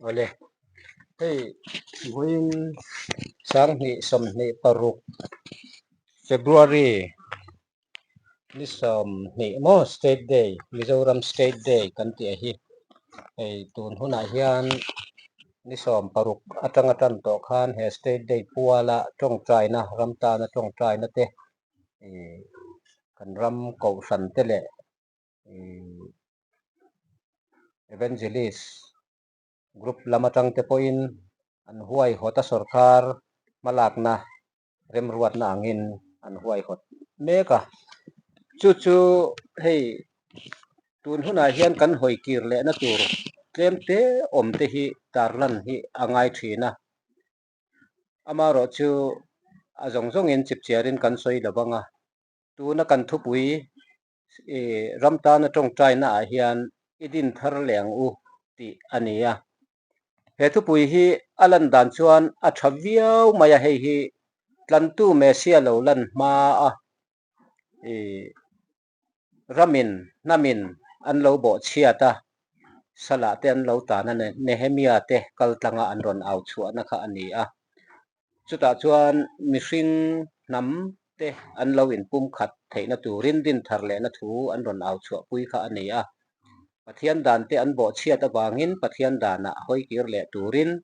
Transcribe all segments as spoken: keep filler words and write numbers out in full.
Awle. Hei, vawiin sanghni sawmhni paruk February ni sawmhni maw State Day, Mizoram State Day kan ti a hi. Hei, tun hunah hian ni sawm paruk atanga tan tawh khan he State Day puala ṭawngṭaina, ram tana ṭawngṭaina te, i, kan ram kohhran te leh, i, evangelist group lam atang te pawhin an huaihawt a, sawrkar hmalakna remruatna angin an huaihawt mek a. Chu chu hei tun hunah hian kan hawi kir lehna tur tlem te awm te hi tarlan hi a ngai ṭhin a. Amarawhchu a zawng zawngin chipchiarin kan sawi lo vang a. Tuna kan thupui, eh, ram tana ṭawngṭainaah hian i din thar leh ang u tih a ni a. He thupui hi a lan dan chuan a ṭha viau mai a, hei hi tlantu Messia lo lan hma a, eh, ramin, hnamin an lo bawhchhiat a, salah te an lo tan a, Ne-, Nehemia te kal tlanga an rawn au chhuahna kha a ni a. Chutah chuan mihring hnam te an lo inpumkhat theihna turin din thar lehna thu an rawn au chhuahpui kha a ni a. Pathian dan te an bawhchhiat avangin Pathian danah hawi kir leh turin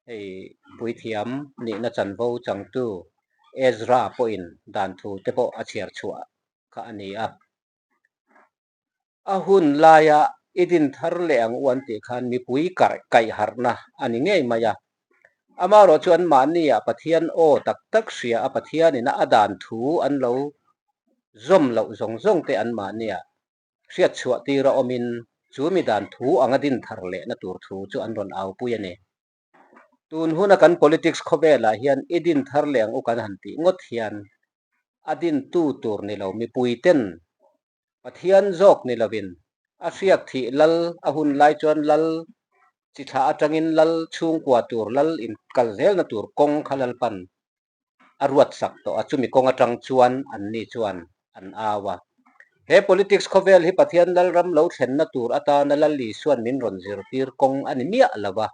hei puithiam nihna chanvo changtu Ezra pawhin dan thu te pawh a chhiar chhuah kha a ni a. A hun laia i din thar leh ang u an tih khan mipui kar-, kaihharhna a ni ngei mai a. Amarawhchu anmahnia Pathian aw tak tak hria a, Pathianin a dan thu an lo zawm loh zawng zawng te anmahnia hriat chhuah tir a awmin chu mi dan thu anga din thar lehna tur thu chu an rawn aupui a ni. Tun huna kan politics khawvelah hian i din thar leh ang u kan han tih ngawt hian a din tu tur ni lo, mipui ten Pathian zawk ni lovin a hriak thih lal, a hun lai chuan lal chi thla atangin lal chhungkua tur, lal inkal zelna tur kawng kha Lalpan a ruat sak tawh a, chumi kawng atang chuan anni chuan an au a. He politics khawvel hi Pathian lalram lo thlenna tur atana Lal Isuan min rawn zirtir kawng a ni miah lo va.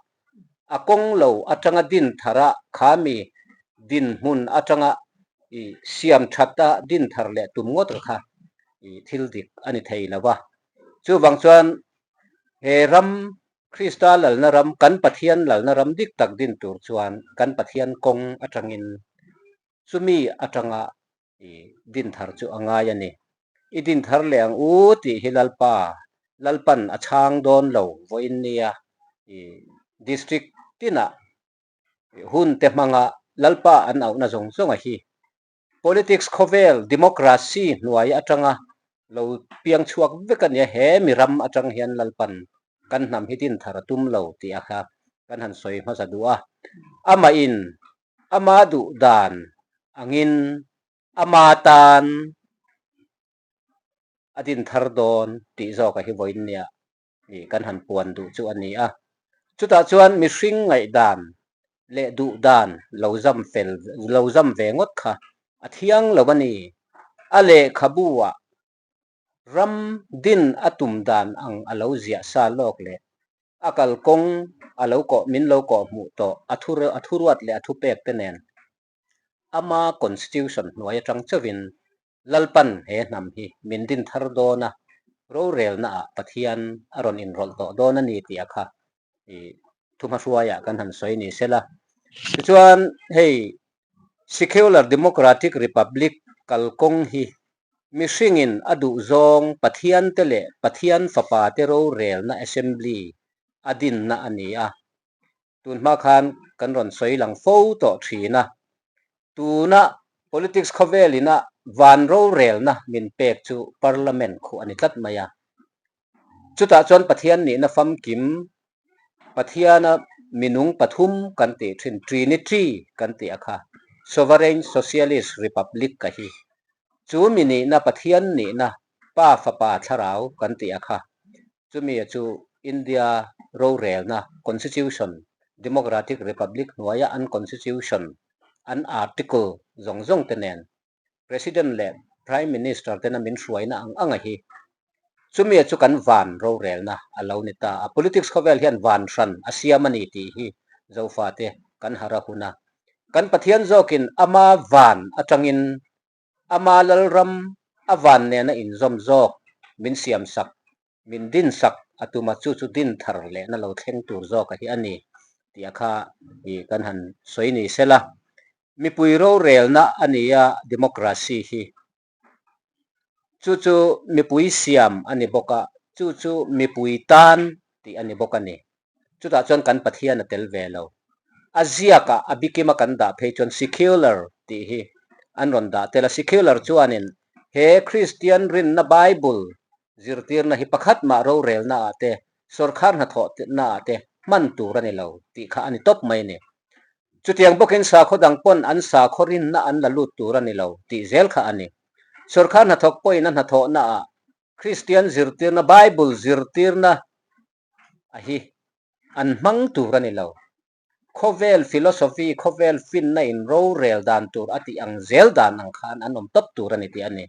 A kawng lo atanga din thara khami dinhmun atanga i siam ṭhat a din thar leh tum ngawt kha i thil dik a ni thei lo va. Chuvang chuan he ram Krista lalna ram, kan Pathian lalna ram dik tak din tur chuan kan Pathian kawng atangin chumi atanga i din thar chu a ngai a ni. I din thar leh ang u tih hi Lalpa, Lalpan a chhang dawn lo vawiin nia i district tina hun te hmanga Lalpa an auhna zawng zawng a hi politics khawvel democracy hnuai atanga lo piang chhuak vek a nia, he mi ram atang hian Lalpan kan hnam hi din thar a tum lo tih a kha kan han sawi hmasa duh a. Amahin ama duh dan angin ama tan a din thar dawn tih zawk a hi vawiin nia i kan han puan duh chu a ni a. Chutah chuan mihring ngaihdan leh duh dan lo zam fel, lo zam ve ngawt kha a thiang lo a ni. A lehkhabuah ram din a tum dan ang a lo ziah sa lawk leh a kalkawng a lo kawh, min lo kawh hmuh tawh, a thu, a thuruat leh a thupek te nen ama constitution hnuai atang chauhin Lalpan he hnam hi min din thar dawn a, rorelnaah Pathian a rawn inrawlh tawh dawn a ni tih a kha i thuhmahruaiah kan han sawi ni sela. Tichuan hei Secular Democratic Republic kalkawng hi mihringin a duh zawng Pathian te leh Pathian fapa te rorelna assembly a dinna a ni a. Tun hma khan kan rawn sawi lang fo tawh ṭhin a. Tuna politics khawvelin a van rorelna min pek chu parliament khu a ni tlat mai a. Chutah chuan Pathian nihna famkim, Pathiana minung pathum kan tih ṭhin, Trinity kan tih a kha, Sovereign Socialist Republic ka hi. Chu mi nihna, Pathian nihna, Pa, Fapa, Thlarau kan tih a kha. Chumi a chu India rorelna constitution, Democratic Republic hnuaia an constitution, an article zawng zawng te nen President leh Prime Minister tena min hruaina ang ang a hi. Chumi chu kan van rorelna a lo ni ta a. Politics khawvel hian van hran a siam a ni tih hi Zofate kan harh a hun a. Kan Pathian zawkin ama van aṭangin ama lalram a van nena inzawm zawk, min siamsak, min dinsak a tuma chu chu din thar lehna lo thleng tur zawk a hi a ni, tia kha i kan han sawi ni sela. Mipui rorelna a ni a, democracy hi. Chu chu mipui siam a ni bawk a, chu chu mipui tan tih a ni bawk a ni. Chutah chuan kan Pathian a tel ve lo. A ziaka a bikima kan dah phei chuan secular tih hi an rawn dah tel a. Secular chuanin he Kristian rinna Bible zirtirna hi pakhat mah rorelna ah te, sorkar hnathawhna ah te hman tur a ni lo tih kha a ni tawp mai a ni. Chutiang bawkin sakhaw dang pawn an sakhaw rinna an la lut tur a ni lo tih zel kha a ni. Sorkar hnathawk pawhin a hnathawhna ah Kristian zirtirna, Bible zirtirna a hi an hmang tur a ni lo. Khawvel philosophy, khawvel finna in rorel dan tur a tih ang zel dan ang khan an awm tawp tur a ni tih a ni.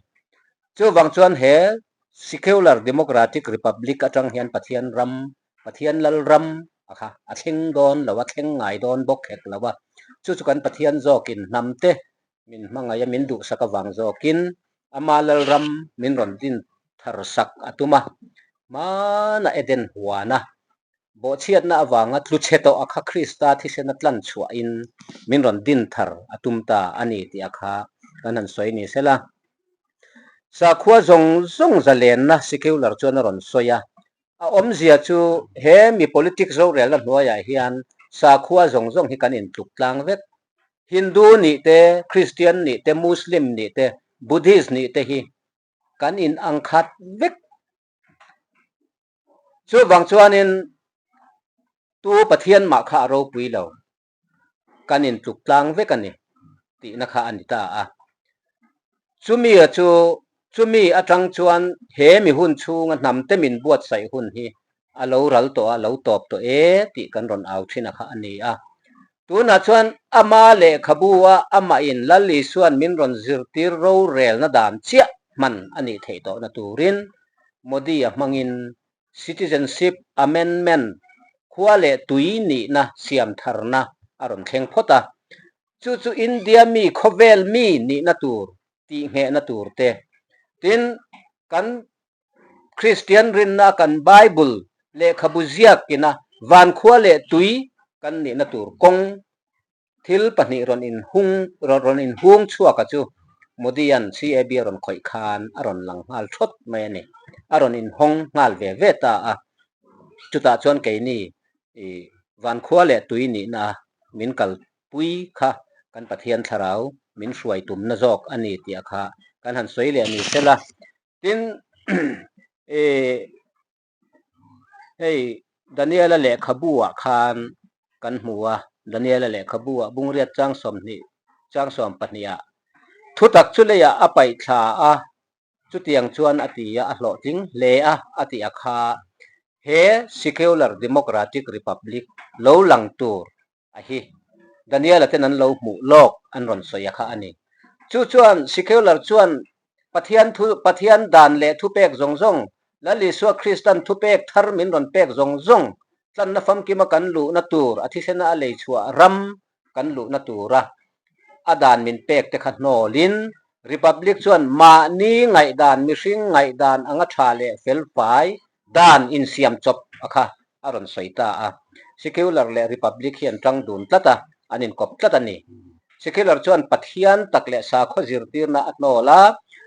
Chuvang chuan he secular democratic republic aṭang hian Pathian ram, Pathian lalram a kha a thleng dawn lo, a thleng ngai dawn bawk hek lo a. Chu chu kan Pathian zawkin hnam te min hmangaih a, min duhsak avang zawkin ama lalram min rawn din thar sak a tum a. Hmana Eden huana bawhchhiatna avanga tlu chhe tawh a kha Krista thisena tlan chhuahin min rawn din thar a tum ta a ni tih a kha kan han sawi ni sela. Sakhua zawng zawng zalenna secular chuan a rawn sawi a. A awmzia chu he mi politics rorelna hnuaiah hian sakhua zawng zawng hi kan intluk tlang vek. Hindu nih te, Kristian nih te, Muslim nih te, Buddhist nih te hi kan inang khat vek. Chuvang chuanin tu Pathian mah kha a ropui lo, kan intluk tlang vek a ni tihna kha a ni ta a. Chumi a chu, chumi aṭang chuan he mi hun chhunga hnam te min buatsaih hun hi a lo ral tawh a, a lo tawp tawh e tih kan rawn au ṭhin a kha a ni a. Tunah chuan ama lehkhabu a amahin Lal Isuan min rawn zirtir rorelna dan chiah hman a nih theih tawhna turin Modi a hmangin citizenship amendment, khua leh tui nihna siam tharna a rawn thleng phawt a. Chu chu India mi, khawvel mi nihna tur, tih nghehna tur te. Tin, kan Kristian rinna kan Bible lehkhabu ziak ina van khua leh tui kan nihna tur kawng thil pahnih rawn inhung, rawn, rawn inhung chhuak a chu Modi-an C A B a rawn khawih khan a rawn lang nghal thawt mai a ni. A rawn inhawng nghal ve ve ta a. Chutah chuan keini i van khua leh tui nihna min kalpui kha kan Pathian thlarau min hruai tumna zawk a ni tih a kha kan han sawi leh ni sela. Tin, e, hei Daniela lehkhabuah khan kan hmu a, Daniela lehkhabuah bung riat chang sawmhnih, chang sawm pahnih ah thutak chu leiah a paih thla a, chutiang chuan a ti a, a hlawhtling hle a, a tih a kha he secular democratic republic lo lang tur a hi Daniela ten an lo hmuh lawk an rawn sawi a kha a ni. Chu chuan secular chuan Pathian thu, Pathian dan leh thupek zawng zawng, Lal Isua Kristan thupek thar min rawn pek zawng zawng, tlanna famkima kan luhna tur, a thisena a lei chhuah ram kan luhna tura a dan min pek te kha hnawlin, Republic chuan mahni ngaihdan, mihring ngaihdan anga ṭha leh fel fai dan insiam chawp a kha a rawn sawi ta a. Secular leh Republic hi an ṭang dun tlat a, an inkawp tlat a ni. Secular chuan Pathian tak leh sakhaw zirtirna a hnawl a,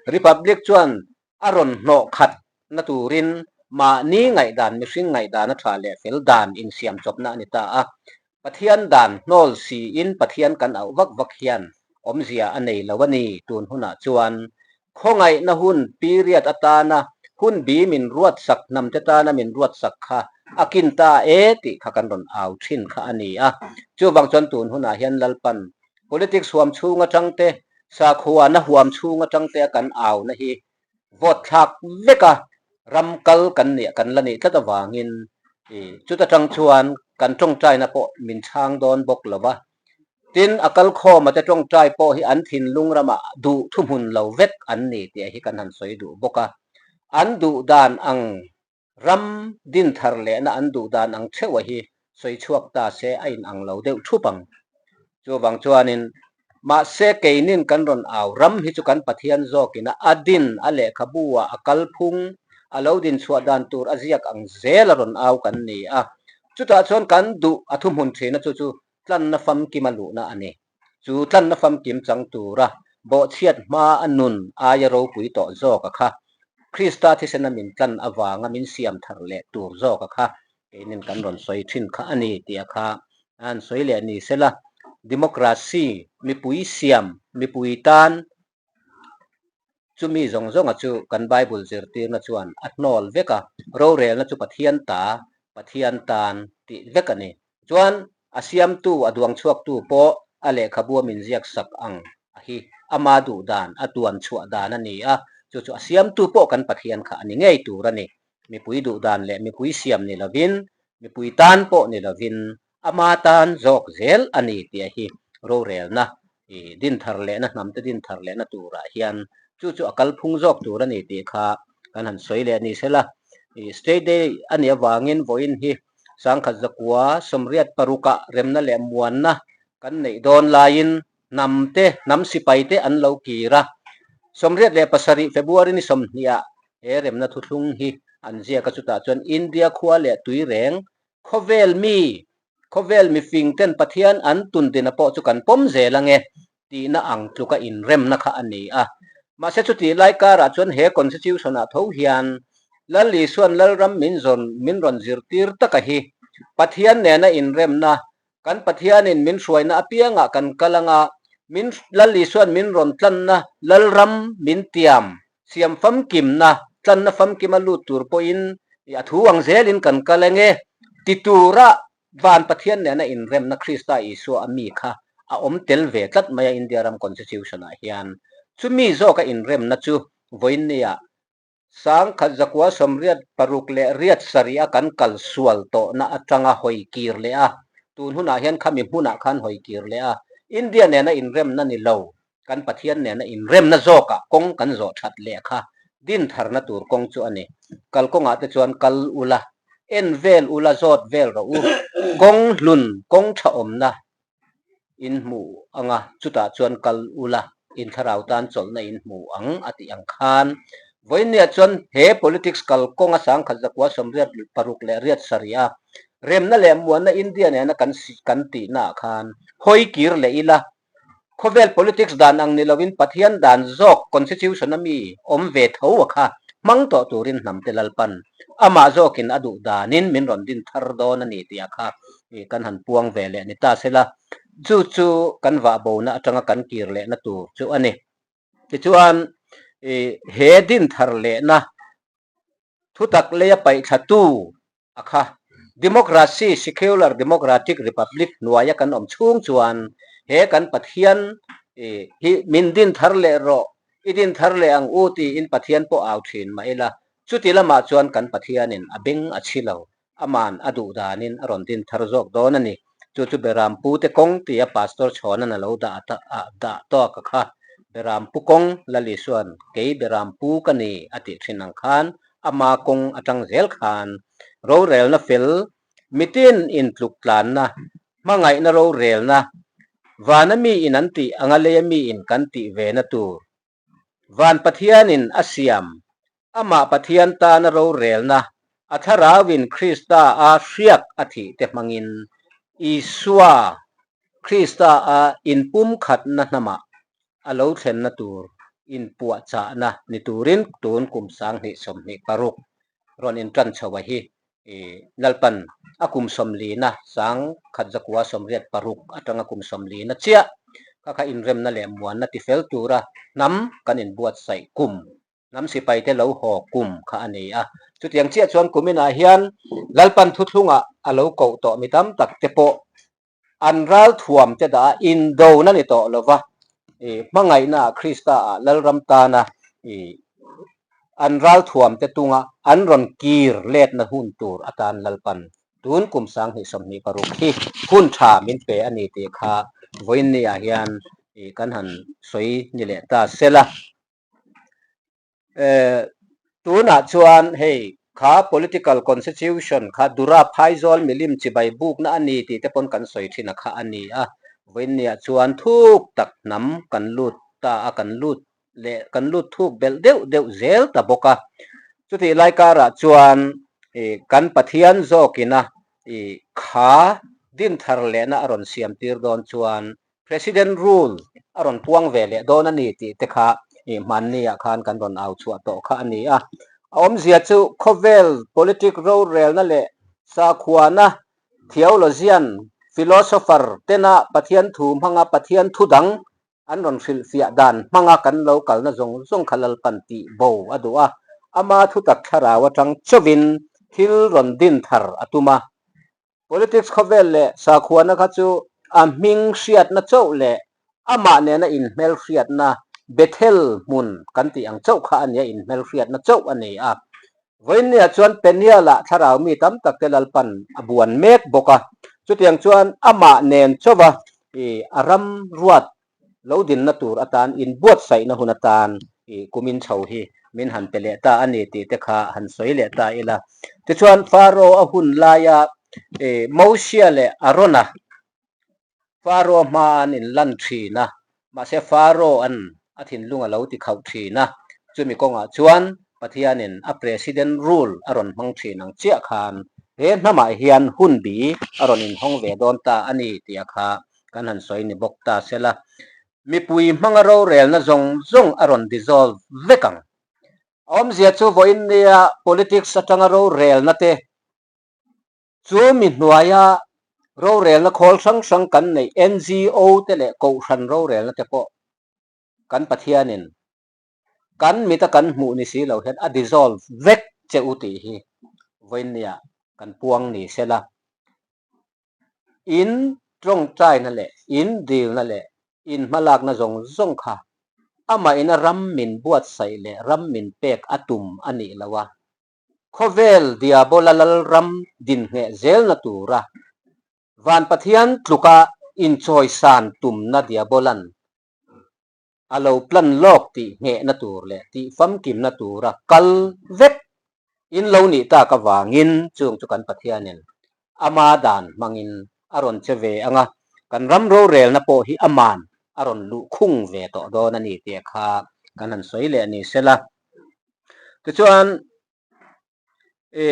Republic chuan a rawn hnawh khatna turin mahni ngaihdan, mihring ngaihdan a ṭha leh fel dan insiam chawpna a ni ta a. Pathian dan hnawl siin Pathian kan auh vak vak hian awmzia a nei lo a ni. Tun hunah chuan khawngaihna hun period atana hun bi min ruatsak, hnam te tana min ruatsak kha a kin ta e tih kha kan rawn au ṭhin kha a ni a. Chuvang chuan tun hunah hian Lalpan politics huam chhung aṭang te, sakhuana huam chhung aṭang te a kan auna hi vawt thlak vek a, ram kal kan nih, kan la nih tlat avangin, i, chuta ṭang chuan kan ṭawngṭaina pawh min chhang dawn bawk lo va. Tin, a kal khawma te ṭawngṭai pawh hi an thinlung rama duh thuhmun lo vek an ni tih hi kan han sawi duh bawk a. an duh dan ang, ram din thar lehna an duh dan ang theuh a hi sawi chhuak ta se a inang lo deuh thup ang. Chuvang chuanin, mahse keinin kan rawn au ram hi chu kan Pathian zawkin a, a din, a lehkhabu a, a kalphung, a lo din chhuah dan tur a ziak ang zel a rawn au kan ni a. Chutah chuan kan duh a thuhmun ṭhina chu chu tlanna famkim a luhna a ni. Chu tlanna famkim chang tura bawhchhiat hma a nun aia ropui tawh zawk a kha, Krista thisena min tlan avanga min siam thar leh tur zawk a kha, keinin kan rawn sawi ṭhin kha a ni tih a kha an sawi leh ni sela. Democracy, mipui siam, mipui tan, chumi zawng zawnga chu kan Bible zirtirna chuan a hnawl vek a, rorelna chu Pathian ta, Pathian tan tih vek a ni. Chuan a siamtu, a duang chhuaktu pawh a lehkhabu a min ziak sak ang a hi ama duh dan, a tuan chhuah dan a ni a. Chu chu a siamtu pawh kan Pathian kha a ni ngei tur a ni. Mipui duh dan leh mipui siam ni lovin, mipui tan pawh ni lovin, ama tan zawk zel a ni tih a hi rorelna, i, din thar lehna, hnamte din thar lehna turah hian chu chu a kalphung zawk tur a ni tih kha kan han sawi leh ni sela. I, State Day a nih avangin vawiin hi sangkhat zakua sawmriat paruka remna leh muanna kan neih dawn laiin hnamte, hnam sipaite an lo kir a. Sawmriat leh pasarih February ni sawmhnih ah he remna thuthlung hi an ziak a, chutah chuan India khua leh Tuireng khawvel mi, khawvel mifingten Pathian an tun dina pawh chu kan pawm zel ang e tihna ang tluka inremna kha a ni a. Mahse, chuti lai karah chuan he Constitution-ah tho hian Lal Isuan Lalram min zawn, min rawn zirtir taka hi Pathian nena inremna, kan Pathianin min hruaina apiangah kan kal anga, min, Lal Isuan min rawn tlanna, Lalram min tiam, siam famkimna, tlanna famkim a lut tur pawhin i a thu ang zelin kan kal ang e ti tura van Pathian nena inremna Krista Isua a mi kha a awm tel ve tlat mai a India ram Constitution-ah hian. Chumi zawka inremna chu vawiin nia sangkhat zakua sawmriat paruk leh riat sarih a kan kal sual tawhna atanga hawi kir leh a, tun hunah hian khami hmunah khan hawi kir leh a, India nena inremna ni lo, kan Pathian nena inremna zawka kawng kan zawh ṭhat leh kha, din tharna tur kawng chu a ni. Kalkawngah te chuan kal ula, en vel ula, zawt vel rawh u, kawng hlun, kawng ṭha awmna in hmu anga, chutah chuan kal ula, in thlarau tan chawlhna in hmu ang a tih ang khan. Vawiin nia chuan he politics kalkawnga sangkhat zakua sawmriat paruk leh riat sarih a remna leh muanna India nena kan si, kan tihna khan hawi kir leh ila, khawvel politics dan ang ni lovin Pathian dan zawk Constitution a mi awm ve tho a kha, hmang tawh turin hnamte Lalpan amah zawkin a duh danin min rawn din thar dawn a ni tih a kha, i, kan han puang ve leh ni ta sela. Chu chu kan vahbona atanga kan kir lehna tur chu a ni. Tichuan, i, he din thar lehna thutak leia paih thlatu a kha, democracy, secular democratic republic hnuaia kan awm chhung chuan he kan Pathian, i, hi min din thar leh rawh, i din thar leh ang u tiin Pathian pawh au ṭhin mah ila, chuti lamah chuan kan Pathianin a beng a chhi lo, aman a duh danin a rawn din thar zawk dawn a ni. Chu chu Berampu te kawng tia Pastor Chhawnan a lo dah ta, a dah tawk a kha. Berampu kawng, Lal Isuan kei Berampu ka ni a tih ṭhin ang khan, ama kawng aṭang zel khan, rorelna fel, mitin intluk tlanna, hmangaihna rorelna, vana miin an tih anga leia miin kan tih ve na tur, van Pathianin a siam, amah Pathian tana rorelna, a thlarauin Krista a hriak a thih te hmangin, Isua Krista a inpumkhatna hnamah a lo thlenna tur inpuahchahna ni turin tun kum sang hnih sawmhnih paruk rawn inṭan chho a hi, i, Lalpan a kum sawmlina, sangkhat zakua sawmriat paruk aṭanga kum sawmlina chiah kha kha inremna leh muanna ti fel tura hnam kan inbuatsaih kum, hnam sipaite lo haw kum kha a ni a. Chutiang chiah chuan kuminah hian Lalpan thuthlungah a lo koh tawh mi tam tak te pawh an ralthuam te dah a, indona ni tawh lova, i, hmangaihna Krista a Lalram tana, i, an ralthuam te tunga an rawn kir letna hun tur atan Lalpan tun kum sang hnih sawmhnih paruk hi hun ṭha min pe a ni tih kha vawiin niah hian, i, kan han sawi ni leh ta sela. Eh, Tunah chuan hei kha political constitution kha dura phaizawl milim chibai bukna a ni tih te pawn kan sawi ṭhin a kha a ni a. Vawiin niah chuan thuk tak hnam kan lut ta a, kan lut leh kan lut thuk belh deuh deuh zel ta bawk a. Chutih lai karah chuan, i, kan Pathian zawkina, i, kha din thar lehna a rawn siam tir dawn chuan President rule a rawn puang ve leh dawn a ni tih te kha, i, hmanniah khan kan rawn au chhuah tawh kha a ni a. A awmzia chu khawvel politic rorelna leh sakhuana theologian, philosopher tena Pathian thu hmanga Pathian thu dang an rawn hrilhfiah dan hmanga kan lo kalna zawng zawng kha Lalpan tih bo a duh a. Ama thutak thlarau aṭang chauhin thil rawn din thar a tum a. Politics khawvel leh sakhuana kha chu a hming hriatna chauh leh amah nena inhmel hriatna Bethel hmun kan tih ang chauh kha a nia, inhmel hriatna chauh a ni a. Vawiin niah chuan Peniela thlarau mi tam tak te Lalpan a buan mek bawk a. Chutiang chuan amah nen chauha, i, a ram ruat lo dinna tur atan inbuatsaihna hun atan, i, kumin chho hi min han pe leh ta a ni tih te kha han sawi leh ta ila. Tichuan Pharaoh a hun laia, e, Mosia leh Arona Pharaoh hma an inlan ṭhin a, mahse Pharaoh an a thinlung a lo ti khauh ṭhin a. Chumi kawngah chuan Pathianin a president rule a rawn hmang ṭhin ang chiah khan he hnamah hian hunbi a rawn inhawng ve dawn ta a ni tia kha kan han sawi ni bawk ta sela. Mipui hmanga rorelna zawng zawng a rawn dissolve vek ang. A awmzia chu vawiin nia politics aṭanga rorelna te, chu mi hnuaia rorelna khawl hrang hrang kan nei, N G O te leh kohhran rorelna te pawh kan Pathianin kan mita kan hmuh ni si lo hian a dissolve vek che u tih hi vawiin nia kan puang ni sela. In ṭawngṭaina leh in dilna leh in hmalakna zawng zawng kha amah in a ram min buatsaih leh ram min pek a tum a nih lo a. Khawvel Diabola lalram din ngheh zelna tura van Pathian tluka inchawisan tumna Diabolan a lo plan lawk tih nghehna tur leh tih famkimna tura kal vek in lo nih tak avangin chung chu kan Pathianin ama dan hmangin a rawn che ve ang a, kan ram rorelna pawh hi aman a rawn luh khung ve tawh dawn a ni tia kha kan han sawi leh ni sela. Tichuan, e,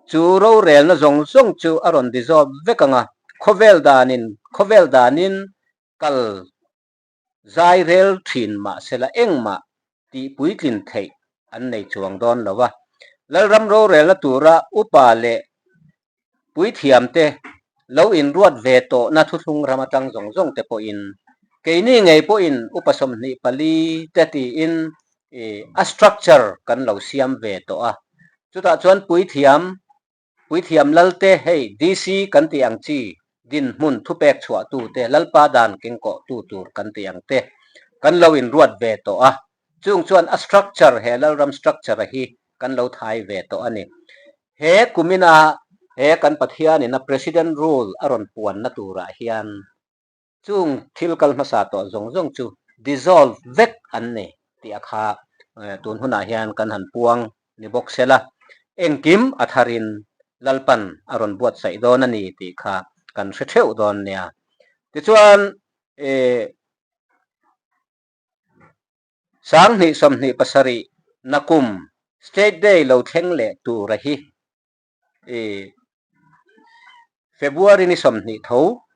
chu rorelna zawng zawng chu a rawn dissolve vek ang a, khawvel danin, khawvel danin kal zai rel ṭhin mah sela engmah tih puitlin theih an nei chuang dawn lo a. Lalram rorelna tura upa leh puithiam te lo inruat ve tawhna thuthlung ram aṭang zawng zawng te pawhin keini ngei pawhin upa sawmhnih pali te tiin, e, a structure kan lo siam ve tawh a. Chutah chuan puithiam, puithiam lalte hei D C kan tih ang chi, dinhmun thupek chhuahtute, Lalpa dan kengkawhtu tur kan tih ang te kan lo inruat ve tawh a. Chung chuan a structure, he lalram structure a hi kan lo thai ve tawh a ni. He kumina he kan Pathianin a president rule a rawn puanna turah hian chung thil kal hmasa tawh zawng zawng chu dissolve vek an ni tia kha, eh, tun hunah hian kan han puang ni bawk sela. Engkim a tharin Lalpan a rawn buatsaih dawn a ni tih kha kan hre theuh dawn nia. Tichuan, eh, sang hnih sawmhnih pasarih na kum State Day lo thleng leh tura hi, e, February ni sawmhnih tho,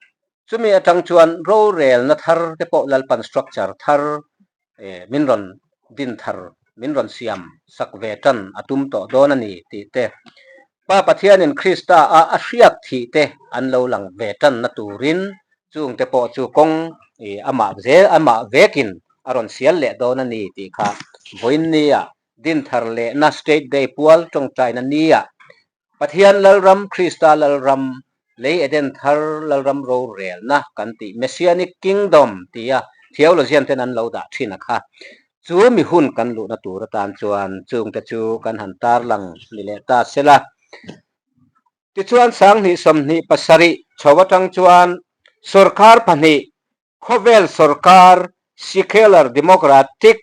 chumi aṭang chuan rorelna thar te pawh Lalpan structure thar, e, min rawn din thar, min rawn siam sak ve ṭan a tum tawh dawn a ni tih te. Pa Pathianin Krista a, a hriak thih te an lo lang ve ṭanna turin, chung te pawh chu kawng, e, amah ze-, amah vekin a rawn sial leh dawn a ni tih kha vawiin nia din thar lehna State Day pual ṭawngṭaina nia Pathian lalram, Krista lalram, lei Eden thar lalram rorelna kan tih, Messianic Kingdom tia theologian ten an lo dah ṭhin a kha. Chu mi hun kan luhna tur atan chuan chungte chu kan han tarlang ni leh ta sela. Tichuan sang hnih sawmhnih pasarih chho aṭang chuan sorkar pahnih, khawvel sorkar, secular democratic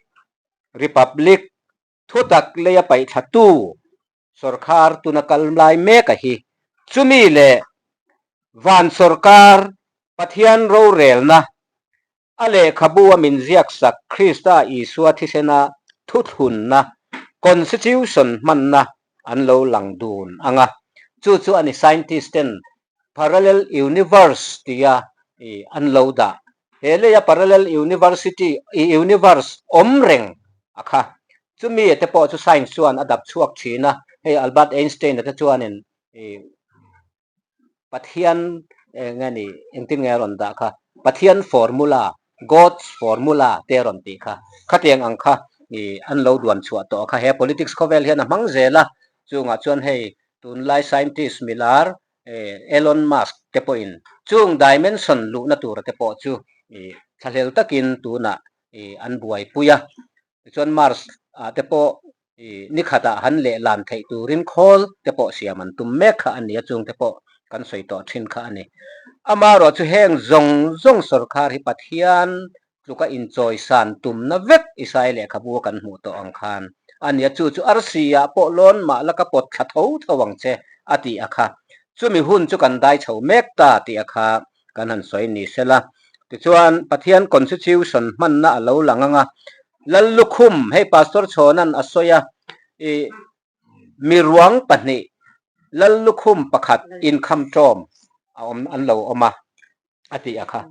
republic, thutak leia paithlatu sawrkar tuna kal lai mek a hi. Chumi le van sawrkar, Pathian rorelna, a lehkhabu a min ziaksak Krista Isua thisena thuthlunna, constitution hmanna an lo lang dun anga. Chu chu a ni scientist ten parallel universe tia i an lo dah. He leia parallel university i universe awm reng a kha. Chumi te pawh chu science chuan a dap chhuak ṭhin a. Hei Albert Einstein te chuanin i Pathian, eh, nge ni, engtin nge rawn dah kha, Pathian formula, God's formula te rawn tih kha. Khatiang ang kha i an lo duan chhuah tawh kha. He politics khawvel hian a hmang zel a. Chungah chuan hei tunlai scientist milar, eh, Elon Musk te pawhin chung dimension luhna tur te pawh chu i thlahlel takin tunah i an buaipui a. Tichuan Mars ah te pawh i ni khatah han leh lan theih turin khawl te pawh siam an tum mek kha a ni a, chung te pawh kan sawi tawh ṭhin kha a ni. Amarawh chu heng zawng zawng sawrkar hi Pathian tluka inchawisan tumna vek Isai lehkhabu kan hmuh tawh ang khan a ni a, chu chu arsi ah pawh lawn mah laka pawt thla tho tho ang che a tih a kha. Chumi hun chu kan dai chho mek ta tih a kha kan han sawi ni sela. Tichuan Pathian constitution hmanna a lo lang anga, Lallukhum, hei Pastor Chhawnan a sawi a, i, mi ruang pahnih, Lallukhum pakhat, Income Tawm a awm, an lo awm a, a tih a kha.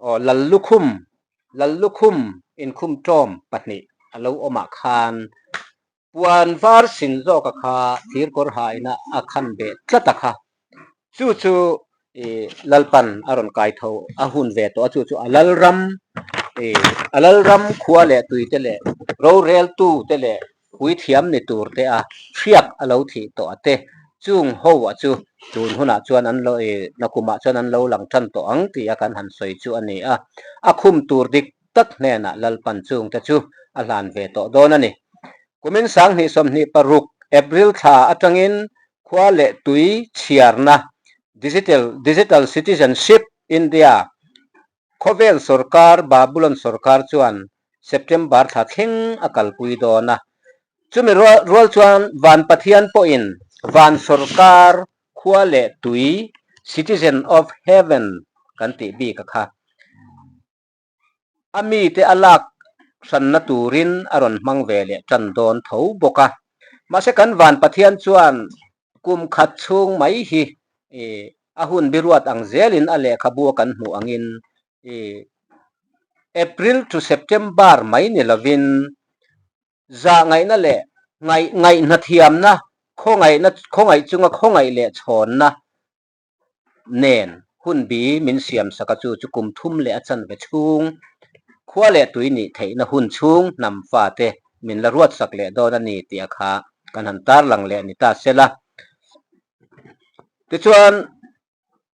Aw, Lallukhum, Lallukhum, Income Tawm pahnih a lo awm a khan, puan var sin zawk a kha, thir kawr haina a khan beh tlat a kha. Chu chu, i, Lalpan a rawn kai tho a hun ve tawh a, chu chu a lalram, i, a lalram khua leh tui te leh, roreltu te leh, puithiam ni tur te a hriak a lo thih tawh a te. Chung ho a chu tun hunah chuan an lo, i, nakumah chuan an lo lang ṭan tawh ang tia kan han sawi chu a ni a. A khum tur dik tak hnenah Lalpan chung te chu a hlan ve tawh dawn a ni. Kumin sanghnih sawmhnih paruk April thla aṭangin khua leh tui chhiarna, digital, digital citizenship India, khawvel sawrkar, Babylon sawrkar chuan September thla thleng a kalpui dawn a. Chumi rual, rual chuan Van Pathian pawhin van sawrkar, khua leh tui, citizen of heaven kan tih bik a kha. A mite a lak hranna turin a rawn hmang ve leh ṭan dawn tho bawk a. Mahse, kan Van Pathian chuan kum khat chhung mai hi, i, a hun biruat ang zelin a lehkhabu a kan hmuh angin, i, April to September mai ni lovin, zahngaihna leh ngai-, ngaihna thiamna, khawngaihna, khawngaih chunga khawngaih leh chhawnna nen hun bi min siam sak a, chu chu kum thum leh a chanve chhung, khua leh tui nih theihna hun chhung hnam fate min la ruat sak leh dawn a ni tia kha kan han tarlang leh ni ta sela. Tichuan,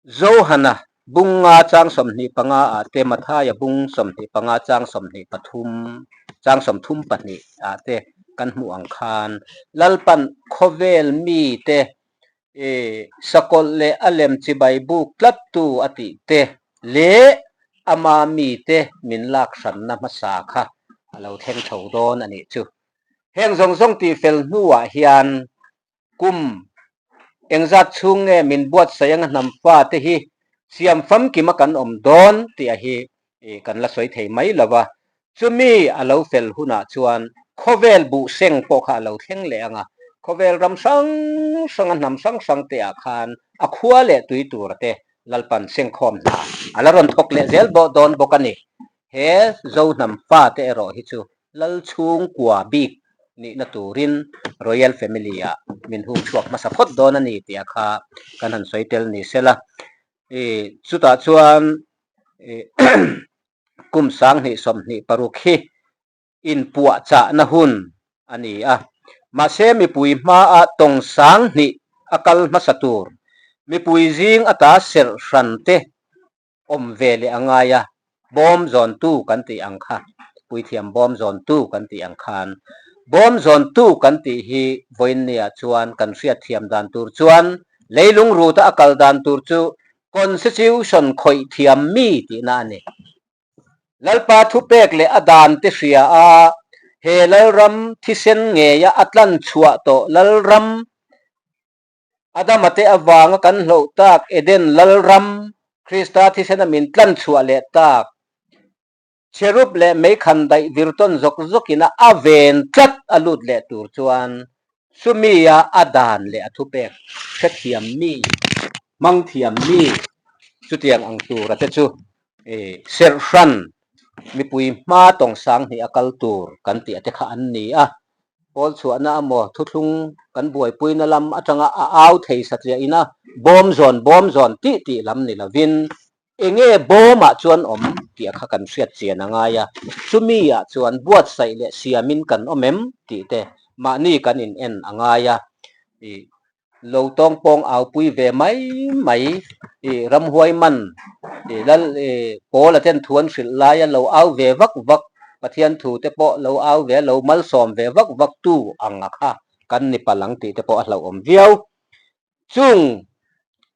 Johana bung nga chang sawmhnih panga ah te, Mathaia bung sawmhnih panga chang sawmhnih pathum, chang sawmthum pahnih ah te kan hmuh ang khan, Lalpan khawvel mite, e, sakawlh leh a lem chibai buk tlattu a tih te leh ama mite min lak hranna hmasa kha a lo thleng tho dawn a nih chu. Heng zawng zawng tih fel hnuah hian kum engzat chhung nge min buatsaih anga hnam fate hi siam famkima kan awm dawn tih a hi, e, kan la sawi thei mai lo va. Chumi a lo fel hunah chuan khawvel buh seng pawh kha a lo thleng leh anga, khawvel ram hrang hrang a hnam hrang hrang te ah khan a khua leh tui tur te Lalpan seng khawm hna a la rawn thawk leh zel bawk dawn bawk a ni. He Zo hnam fate erawh hi chu lal chhungkua bik nihna turin royal family-ah min hung chhuak hmasa phawt dawn a ni tih a kha kan han sawi tel ni sela. I, chutah chuan, i, kum sanghnih sawmhnih paruk hi inpuahchahna hun a ni a. Mahse, mipui hmaa tawng sanghnih a kal hmasa tur, mipui zing ata serh hran te awm ve leh a ngai a, bawm zawntu kan tih ang kha, puithiam bawm zawntu kan tih ang khan, bawm zawntu kan tih hi vawiin niah chuan kan hriatthiam dan tur chuan leilung ruta a kal dan tur chu constitution khawih thiam mi tihna a ni. Lalpa thupek leh a dan te hria a, He lalram thisen ngeia a tlan chhuah tawh lalram, Adama te avanga kan hloh tak Eden lalram, Krista thisena min tlan chhuah leh tak, cherub le meikhandaih vir tawn zok zokin a ven tlat a lut leh tur chuan, chumi a a dan leh a thupek hrethiam mi, hmangthiam mi, chutiang ang tura te chu, eh, serh hran, mipui hma tawng sang hnih a kal tur kan tih a te kha an ni a. Pawl chhuahna emaw, thuthlung kan buaipuina lam atanga a au thei satliain a bawm zawn, bawm zawn tih tih lam ni lovin, enge bawmah chuan awm tih a kha kan hriat chian a ngai a. Chumi ah chuan buatsaih leh siamin kan awm em tih te mahni kan in en a ngai a. I, lo tawng pawng aupui ve mai mai, i, ramhuai man, i, lal, i, Paula ten thu an hrilh laia lo au ve vak vak, Pathian thu te pawh lo au ve, lo malsawm ve vak vak tu ang a kha kan ni palang tih te pawh a hlauhawm viau. Chung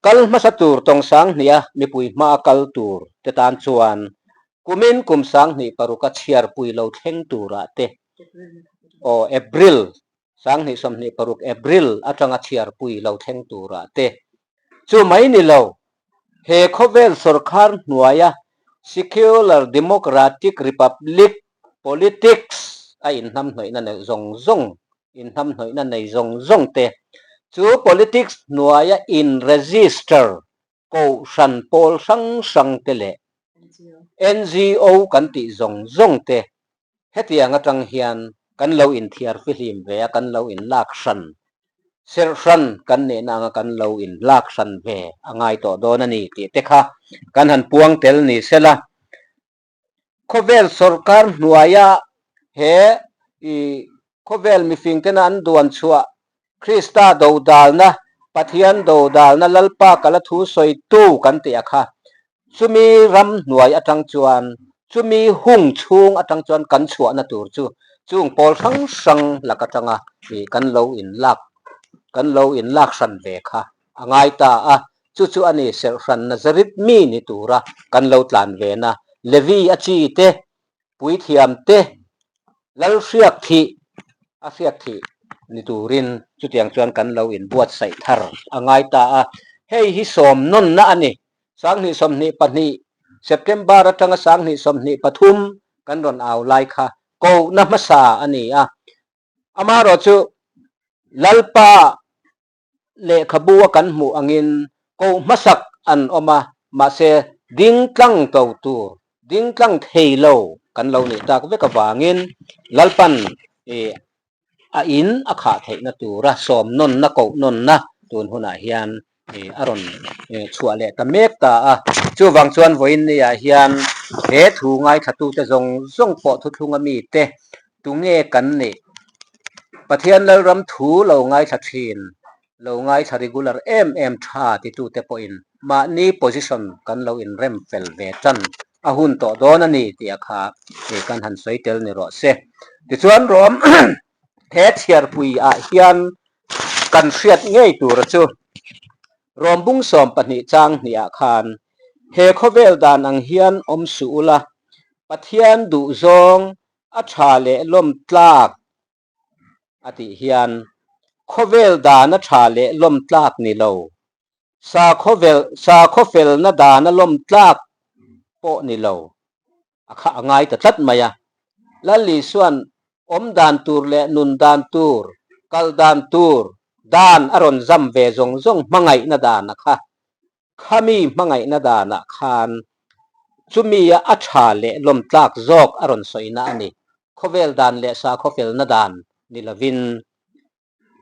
kal hmasa tur tawng sang hnih a mipui hma a kal tur te tan chuan kumin kum sang hnih paruk a chhiarpui lo thleng turah te, aw, April, sang hnih sawmhnih paruk April atanga chhiarpui lo thleng turah te. Chu mai ni lo, he khawvel sawrkar hnuaia secular democratic republic politics a inhnamhnawihna nei zawng zawng, inhnamhnawihna nei zawng zawng te, chu politics hnuaia in register kohhran pawl hrang hrang te leh N G O kan tih zawng zawng te, hetiang atang hian kan lo inthiar fihlim ve a, kan lo inlak hran, serh hran kan nihna anga kan lo inlak hran ve a ngai tawh dawn a ni tih te kha kan han puang tel ni sela. Khawvel sawrkar hnuaia he, i, khawvel mifing tena an duan chhuah, Krista dodalna, Pathian dodalna, Lalpa kala thu sawitu kan tih a kha, chumi ram hnuai atang chuan, chumi hung chhung atang chuan kan chhuahna tur chu, chung pawl hrang hrang lak atanga, i, kan lo inlak, kan lo inlak hran ve kha a ngai ta a. Chu chu a ni serh hran Nazareth mi ni tura kan lo tlan ve na, Levi a chi te, puithiam te, lal hriak thih, a hriak thih ni turin chutiang chuan kan lo inbuatsaih thar a ngai ta a. Hei hi sawm nawnna a ni. Sang hnih sawmhnih pahnih, September atanga sang hnih sawmhnih pathum kan rawn au lai kha, kohna hmasa a ni a. Amarawh chu Lalpa lehkhabua kan hmuh angin ko hmasak an awm a, mahse, ding tlang to tur, ding tlang thei lo kan lo nih tak vek avangin Lalpan, eh, a in a khah theihna tura sawm nawnna, ko nawnna tun hunah hian, eh, a rawn, eh, chhuah leh ta mek ta a. Chuvang chuan vawiin niah hian he thu ngaithlatute zawng zawng pawh thuthlunga mite, tunge kan nih? Pathian lalram thu lo ngaithla ṭhin, lo ngaithla regular em em ṭha titute pawhin mahni position kan lo inrem fel ve ṭan a hun tawh dawn a ni tih a kha, eh, kan han sawi tel ni rawh se. Tichuan Rom he chhiarpui ah hian kan hriat ngei tur chu Rom bung sawm pahnih chang hnih ah khan, he khawvel dan ang hian awm suh ula, Pathian duh zawng a ṭha leh lawm tlak a tih hian, khawvel dan a ṭha leh lawm tlak ni lo, sakhaw fel, sakhaw felna dan a lawm tlak pawh ni lo, a kha a ngai ta tlat mai a. Lal Isuan awm dan tur leh nun dan tur, kal dan tur, dan a rawn zam ve zawng zawng hmangaihna dan a kha, khami hmangaihna danah khan chumi a, a ṭha leh lawm tlak zawk a rawn sawina a ni. Khawvel dan leh sakhaw felna dan ni lovin,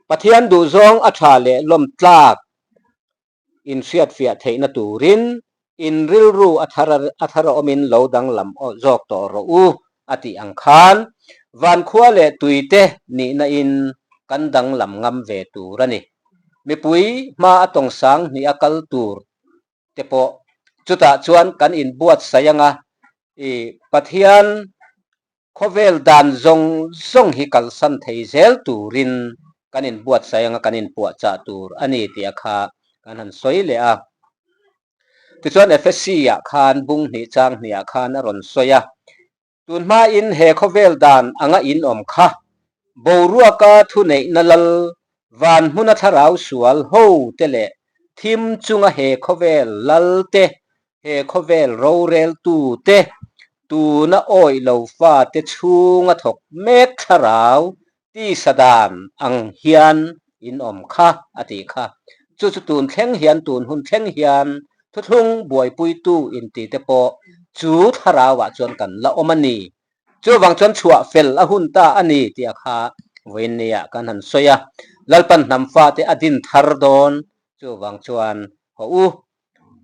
Pathian duh zawng a ṭha leh lawm tlak inhriatfiah theihna turin, in rilru a thar a, a thar a awmin lo danglam zawk tawh rawh u, a tih ang khan, vankhua leh tuite nihna in kan danglam ngam ve tur a ni. Mipui hma a tawng sang hnih a kal tur te pawh chutah chuan kan inbuatsaih ang a, i, Pathian khawvel dan zawng zawng hi kalsan thei zel turin kan inbuatsaih ang a, kan inpuahchah tur a ni tih a kha kan han sawi leh a. Tichuan Efesi ah khan bung hnih chang hnih ah khan a rawn sawi a, Tun hmain he khawvel dan anga in awm kha, boruaka thuneihna lal, van hmuna thlarau sual ho te leh thim chunga he khawvel lal te, he khawvel rorel tu te, tuna awih lo fa te chunga thawk mek thlarau tisa dan ang hian in awm kha, a ti kha. Chu chu tun thleng hian, tun hun thleng hian, thuthlung buaipui tu in ti te pawh chu thlarau ah chuan kan la awm a ni. Chu vang chuan chhuah fel a hun ta a ni tia kha vawiin nia kan han sawi a. Lalpan hnam fa te a din thar dawn. Chu vang chuan, haw u,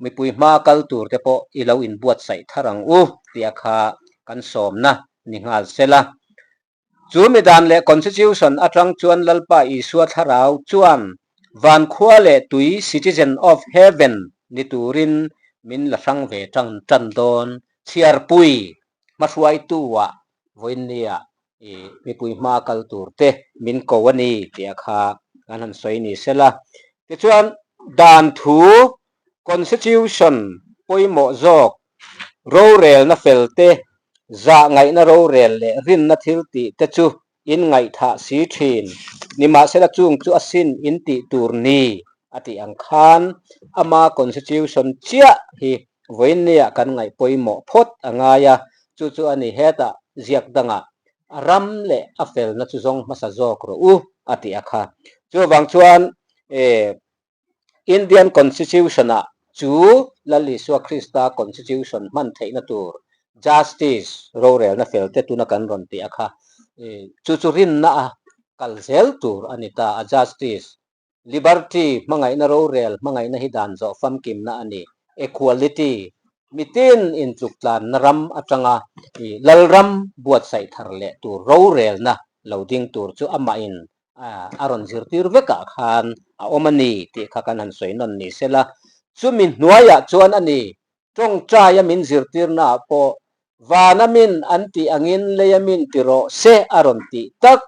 mipui hma kal tur te pawh i lo inbuatsaih thar ang u tia kha kan sawmna ni nghal sela. Chu mi dan leh constitution atang chuan Lalpa Isua thlarau chuan van khua leh tui, citizen of heaven, ni turin min la hrang ve tan tan dawn. Chhiarpui hmahruaitu ah vawiin nia, i, mipui hma kal tur te min ko a ni tia kha kan han sawi ni sela. Tichuan dan thu, constitution pawimawh zawk, rorelna fel te, zahngaihna rorel leh rinna thil tih te chu in ngaihthah si thin. Nimahsela chung chu a sin in tih tur ni, a tih ang khan, ama constitution chiah hi vawiin nia kan ngaih pawimawh phawt a ngai a. Chu chu a ni, hetah ziak danga a ram leh a felna chu zawng hmasa zawk rawh u, a ti a kha. Chu vang chuan, eh, Indian constitution ah chu Lal Isua Krista constitution hman theihna tur justice, rorelna fel te tuna kan rawn ti a kha. Eh, chu chu rinna a kal zel tur a ni ta a, justice, liberty, hmangaihna rorel, hmangaihna hi dan zawh famkimna a ni, equality, mitin inchuk tlanna ram atanga, i, lalram buatsaih thar leh tur rorelna lo ding tur chu amahin, a, a rawn zirtir vekah khan a awm a ni tih kha kan han sawi nawn ni sela. Chumi hnuaiah chuan a ni, ṭawngṭaia min zirtirnaah pawh, vana min an tih angin leia min ti rawh se a rawn tih tak,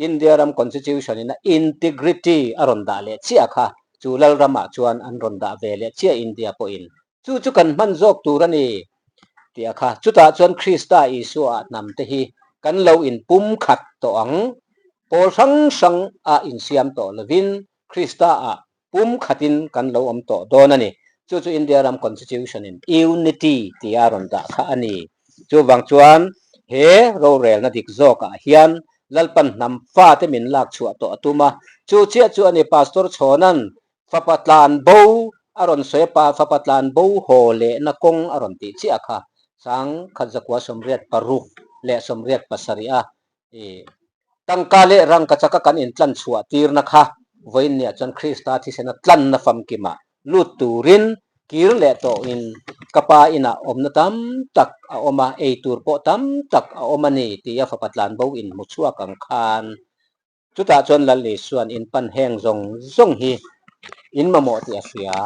India ram constitution-in a integrity a rawn dah leh chiah kha, chu lalramah chuan an rawn dah ve leh chiah India pawhin. Chu chu kan hman zawk tur a ni, ti a kha. Chutah chuan Krista Isua hnam te hi kan lo inpumkhat tawh ang, pawl hrang hrang a insiam tawh lovin, Krista ah pumkhatin kan lo awm tawh dawn a ni. Chu chu India ram constitution-in unity tia rawn dah kha a ni. Chu vang chuan he rorelna dik zawkah hian Lalpan hnam fate min lak chhuah tawh a tum a. Chu chiah chu a ni, Pastor Chhawnan fapa tlan bo a rawn sawi a, pa, fapa tlan bo haw lehna kawng a rawn tih chiah kha. Sangkhat zakua sawmriat paruk leh sawmriat pasarih a, i, tangka leh rangkachaka kan intlan chhuah tirna kha, vawiin nia chuan Krista thisena tlanna famkima lut turin kir leh tawhin ka pa inah awmna tam tak a awm a, ei tur pawh tam tak a awm a ni tia fapa tlan bo inhmu chhuak ang khan, chutah chuan Lal Isuan in pan heng zawng zawng hi in mamawh tih a hria.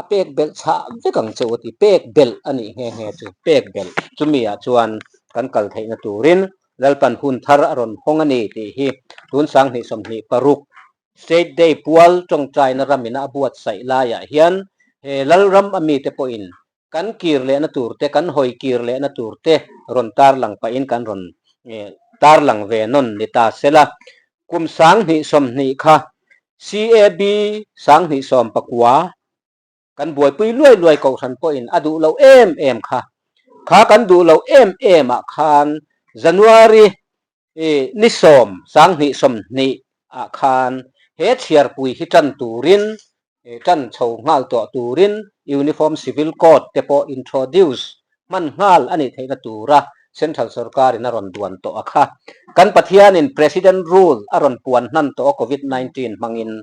A pek belh chhah vek ang che u ti, pek belh a nih nghe nghe chu, pek belh. Chumi ah chuan kan kal theihna turin Lalpan hun thar a rawn hawng a ni tih hi tun sanghnih sawmhnih paruk State Day pual ṭawngṭaina ramin a buatsaih laiah hian he lalram a mite pawhin kan kir lehna tur te, kan hawi kir lehna tur te rawn tarlang pahin kan rawn, eh, tarlang ve nawn ni ta sela. Kum sanghnih sawmhnih kha, C A B sanghnih sawm pakua, kan buaipui luai luai kohhran pawhin a duh lo em em kha. Kha kan duh lo em em ah khan January, eh, ni sawm, sanghnih sawmhnih ah khan he chhiarpui hi ṭan turin, eh, ṭan chho nghal tawh turin Uniform Civil Code te pawh introduce hman nghal a nih theihna tura Central Sorkarin a rawn duan tawh a kha. Kan Pathianin President Rule a rawn puan hnan tawh a, Covid nineteen hmangin.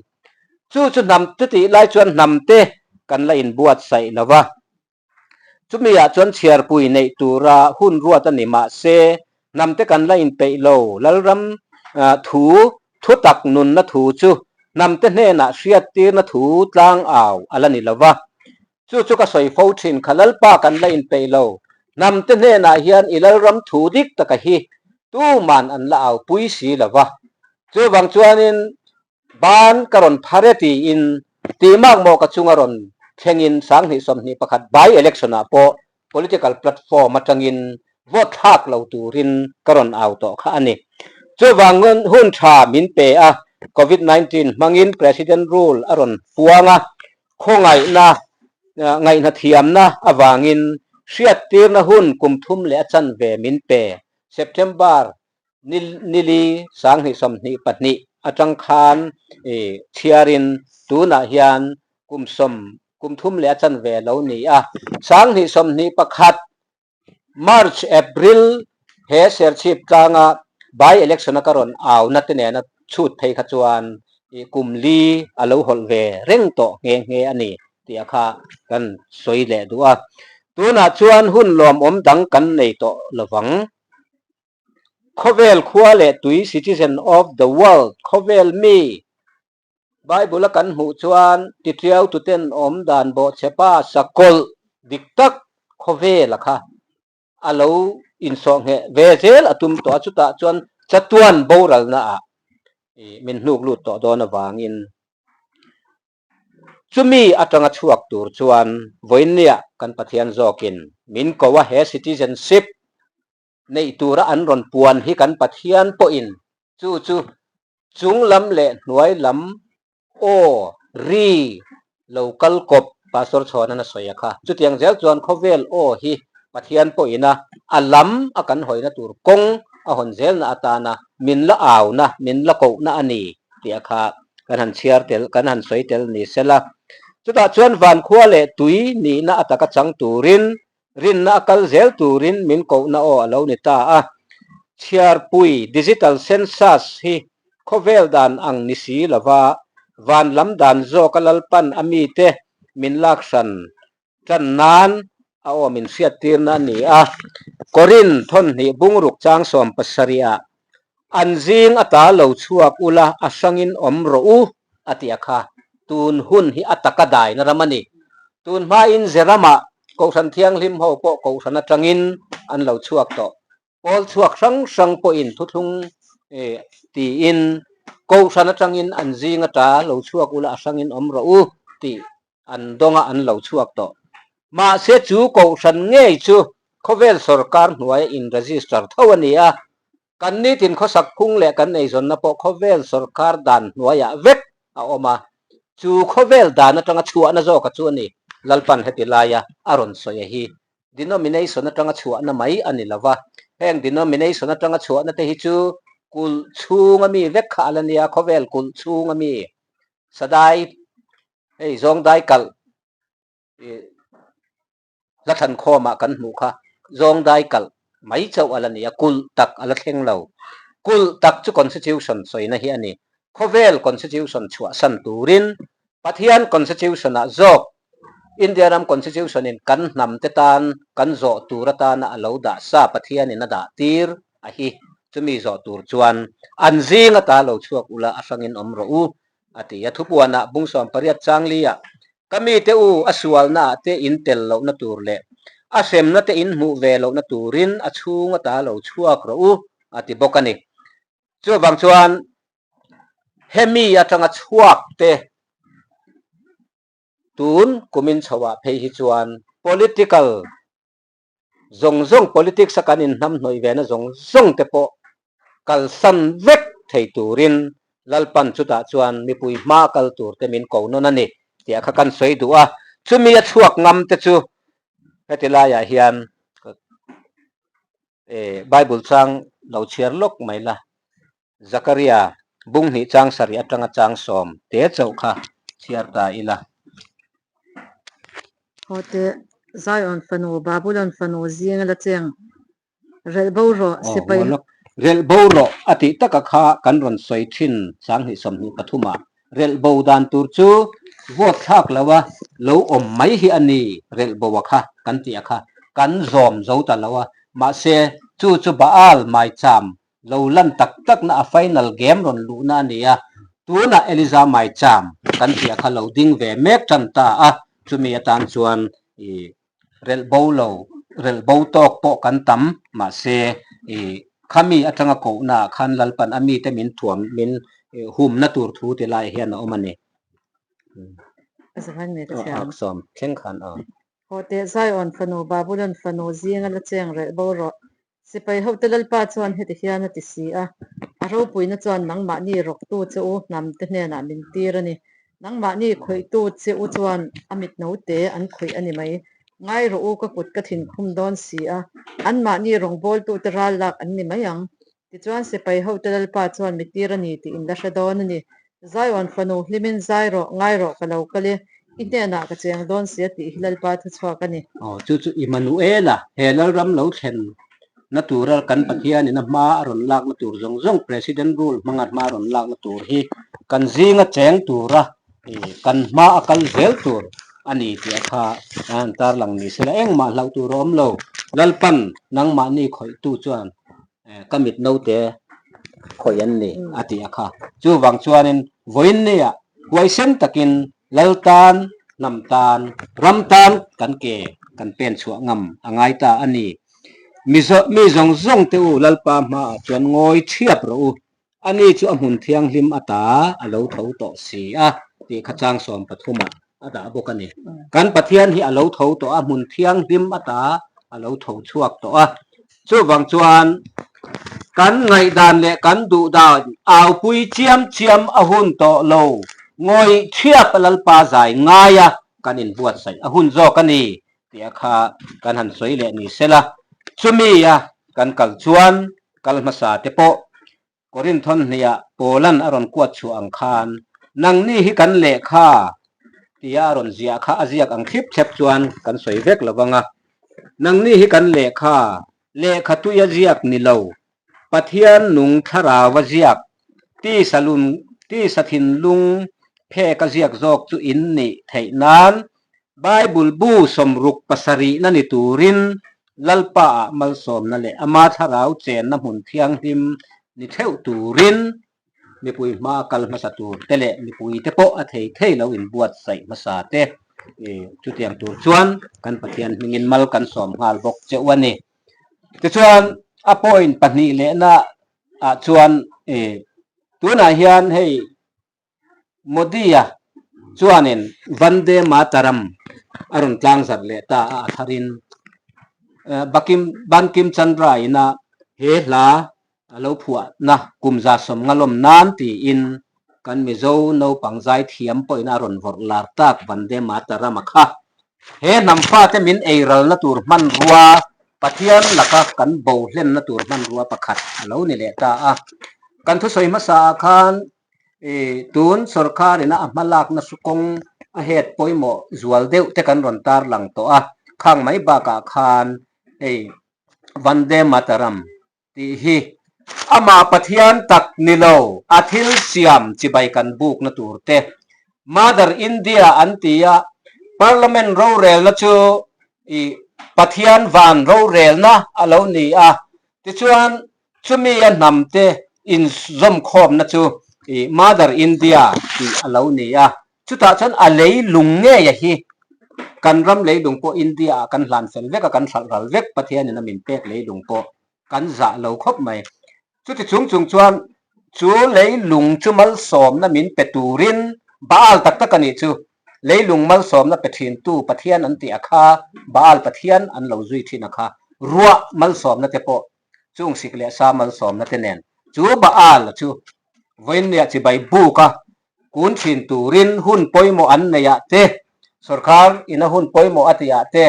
Chu chu hnam te tih lai chuan hnam te kan la inbuatsaih lo va. Chumi ah chuan chhiarpui neih tura hun ruat a ni mah se, hnam te kan la inpeih lo, lalram, ah, thu, thutak nunna thu chu hnam te hnenah hriattirna thu tlang au a la ni lo va. Chu chu ka sawi fo ṭhin kha, Lalpa kan la inpeih lo, hnam te hnenah hian i lalram thu dik taka hi tuman an la au pui si lo va. Chuvang chuanin ban ka rawn phar e tiin, tih mak mawh ka chunga rawn thlengin, sanghnih sawmhnih pakhat by election-ah pawh political platform aṭangin vote thlak lo turin ka rawn au tawh kha a ni. Chuvangin hun ṭha min pe a, covid nineteen hmangin President rule a rawn puang a, khawngaihna, eh, ngaihna thiamna avangin hriattirna hun kum thum leh a chanve min pe. September ni, ni li, sang hnih sawmhnih pahnih aṭang khan, eh, chhiarin tunah hian kum sawm, kum thum leh a chanve lo ni a. Sang hnih sawmhnih pakhat, March, April, he Serchhip tlanga by-election-a ka rawn auna te nena chhut phei kha chuan, eh, kum li a lo hawlh ve reng tawh nghe nghe a ni tia kha kan sawi leh duh a. Tunah chuan hun lawmawm dang kan nei tawh lovang. Khawvel khua leh tui, citizen of the world, khawvel mi, Bible-a kan hmuh chuan titiau tuten awm dan, bawhchhepa sakawlh dik tak khawvel a kha a lo insawh ngheh ve zel a tum tawh a, chutah chuan chatuan boralna ah, i, min hnuk lut tawh dawn avangin, chumi aṭanga chhuak tur chuan vawinia kan Pathian zawkin min ko a, he citizenship neih tura an rawn puan hi kan Pathian pawhin chu chu chung lam leh hnuai lam aw ri lo kal kawp Pastor Chhawnan a sawi a kha. Chutiang zel chuan khawvel aw hi Pathian pawhin a, a lam a kan hawina tur kawng a hawn zelna atana min la auna, min la kohna a ni tia kha kan han chhiar tel, kan han sawi tel ni sela. Chutah chuan vankhua leh tui nihna a taka chang turin, rinna a kal zel turin min kohna aw a lo ni ta a. Chhiarpui digital census hi khawvel dan ang ni si lova, van lam dan zawka Lalpan a mite min lak hran ṭan nan a aw min hriattirna a ni a. Korin thawn hnih bung ruk chang sawm pasarih ah, "An zing ata lo chhuak ula, a hrangin awm rawh u," a ti a kha. Tun hun hi a taka daina ram a ni. Tun hmain Zeramah Kohhran Thianghlim ho pawh Kohhran aṭangin an lo chhuak tawh. Pawl chhuak hrang hrang pawhin thuthlung, eh, tiin Kohhran aṭangin an zing ata lo chhuak ula, a hrangin awm rawh u tih an dawnga an lo chhuak tawh. Mahse, chu Kohhran ngei chu khawvel sawrkar hnuaia in register tho a ni a. Kan nitin khawsak phung leh kan eizawnna pawh khawvel sawrkar dan hnuaiah vek a awm a. Chu khawvel dan aṭanga chhuahna zawka chu a ni. Lalpan heti laia a rawn sawi a hi. Denomination aṭanga chhuahna mai a ni lova. Heng denomination aṭanga chhuahna te hi chu kulh chhunga mi vek kha a la nia, khawvel kulh chhunga mi. Sadai, hei, Zawngdai kalh, eh, hla thlan khawmah kan hmuh kha, Zawngdai kalh mai chauh a la nia, kulh tak a la thleng lo. Kulh tak chu constitution sawina hi a ni. Khawvel constitution chhuahsan turin Pathian constitution-ah zawk, India ram constitution-in kan hnam te tan kan zawh tur atana a lo dah sa, Pathianin a dah tir a hi. Chumi zawh tur chuan, "An zing ata lo chhuak ula, a hrangin awm rawh u," a ti a. Thupuanah bung sawm pariat chang li ah, "Ka mite u, a sualnaah te in tel lohna tur leh a hremna te in hmuh ve lohna turin a chhung ata lo chhuak rawh u," a ti bawk a ni. Chuvang chuan hemi aṭanga chhuak te tun kumin chhoah phei hi chuan political zawng zawng, politics-a kan inhnamhnawih vena zawng zawng te pawh kalsan vek thei turin Lalpan chutah chuan mipui hma kal tur te min ko nawn a ni tia kha kan sawi duh a. Chumi a chhuak ngam te chu heti laiah hian, eh, Bible chang lo chhiar lawk mai la. Zakaria bung hnih chang sarih aṭanga chang sawm te chauh kha chhiar ta ila. Hawte, Zion fanu, Babylon fanu zinga la cheng, relh bo rawh, aw, sipai. Relh bo rawh a tih taka kha kan rawn sawi ṭhin, chang hnih sawmhnih pathuma. Relh bo dan tur chu vote thlak lo a, lo awm mai hi a ni, relh bo a kha kan tih a kha, kan zawm zo ta lo a. Mahse, chu chu Baal maicham lo lan tak takna a final game rawn luhna a ni a. Tunah Elija maicham kan tih a kha lo ding ve mek ṭan ta a, chumi atan chuan i relh bo lo, relh bo tawk pawh kan tam, mahse, i khami aṭanga kohna khan Lalpan a mite min thuam, min, i, humna tur thu ti lai hian a awm a ni. Ka zahang ne ka, aw, siam. Ak sawm thleng khan, aw. Hawte, Zion fanu, Babylon fanu zinga la cheng, relh bo rawh. Sipai hote Lalpa chuan heti hian a ti si a, a ropuina chuan nangmahni rawktu che u hnamte hnenah min tir a ni. Nangmahni khawihtu che u chuan a mitnote an khawih a ni mai. Ngai rawh u, ka kut ka thinkhum dawn si a, anmahni rawngbawltute ral lak an ni mai ang. Tichuan sipai hote Lalpa chuan mi tir a ni tiin la hre dawn a ni. Zion fanu hlimin zai rawh, ngai rawh ka lo kal e, i hnenah ka cheng dawn si a tih hi Lalpa thuchhuak a ni. Aw, chu chu Immanuela, he lalram lo thlen na tura kan Pathianin a hma a rawn lakna tur zawng zawng, President rule hmanga hma a rawn lakna tur hi kan zinga cheng tura, eh, kan hma a kal zel tur a ni tih a kha, an tarlang ni sela engmah hlauh tur a awm lo. Lalpan nangmahni khawihtu chuan, eh, ka mitnote khawih an ni, mm, a tih a kha. Chuvang chuanin vawiin nia huaisen takin lal tan, hnam tan, ram tan kan ke, kan pen chhuah ngam a ngai ta a ni. Mi zo-, mi zawng zawng te u, Lalpa hmaah chuan ngawi thiap rawh u. Ani chu a hmun thianghlim ata a lo tho tawh si a, tih kha chang sawm pathumah a dah bawk a ni. Kan Pathian hi a lo tho tawh a, hmun thianghlim ata a lo tho chhuak tawh a. Chuvang chuan kan ngaihdan leh kan duhdan aupui chiam chiam a hun tawh lo, ngawi thiap a Lalpa zai ngaia kan inbuatsaih a hun zawk a ni, tia kha kan han sawi leh ni sela. Chumi a kan kal chuan kal hmasa te pawh Korinthon hniah Paulan a rawn kuat chhuah ang khan, nangni hi kan lehkha, tia a rawn ziah kha a ziak ang thlip thlep chuan kan sawi vek lo vang a. Nangni hi kan lehkha, lehkha tuia ziak ni lo, Pathian nung thlarauva ziak, tisa lung, tisa thinlung pheka ziak zawk chu in nih theih nan, Bible bu sawmruk pasarihna ni turin, Lalpa ah malsawmna leh ama thlarau chenna hmun thianghlim ni theuh turin, mipui hma kal hmasa tur te leh mipui te pawh a thei thei lo inbuatsaih hmasa te, eh, chutiang tur chuan kan Pathian hmingin mal kan sawm nghal bawk che u a ni. Tichuan a point pahnih lehna ah chuan, eh, tunah hian hei Modi-a chuanin Vande Mataram a rawn tlangzar leh ta a, a tharin, eh, Bakim, Bankim Chandra-in a he hla a lo phuahna kum za sawmnga lawm nan tiin kan Mizo naupang zai thiam pawhin a rawn vawrh lar tak Vande Mataram a kha. He hnam fate min eiralna tur hmanrua, Pathian laka kan bo hlenna tur hmanrua pakhat a lo ni leh ta a. Kan thusawi hmasa ah khan, eh, tun sorkarin a hmalakna sukawng a het pawimawh zual deuh te kan rawn tarlang tawh a. Khang mai bakah khan, eh, Vande Mataram tih hi ama Pathian tak ni lo, a thil siam chibai kan bukna tur te. Mother India an ti a, Parliament rorelna chu i Pathian van rorelna a lo ni a. Tichuan chumi a hnam te inzawmkhawmna chu i Mother India tih a lo ni a. Chutah chuan a leilung ngei a hi, kan ram leilung pawh India-a kan hlan fel vek a, kan hralh ral vek, Pathianin a min pek leilung pawh kan zah lo khawp mai. Chuti chung chung chuan chu leilung chu malsawmna min pe turin Baal tak tak a nih chu. Leilung malsawmna pe ṭhintu Pathian an tih a kha, Baal Pathian an lo zui ṭhin a kha. Ruah malsawmna te pawh, chung sik leh sa malsawmna te nen chu Baal chu vawiin nia chibai buk a, kun ṭhin turin hun pawimawh an nei ah te, sorkar ina hun pawimawh a ti ah te,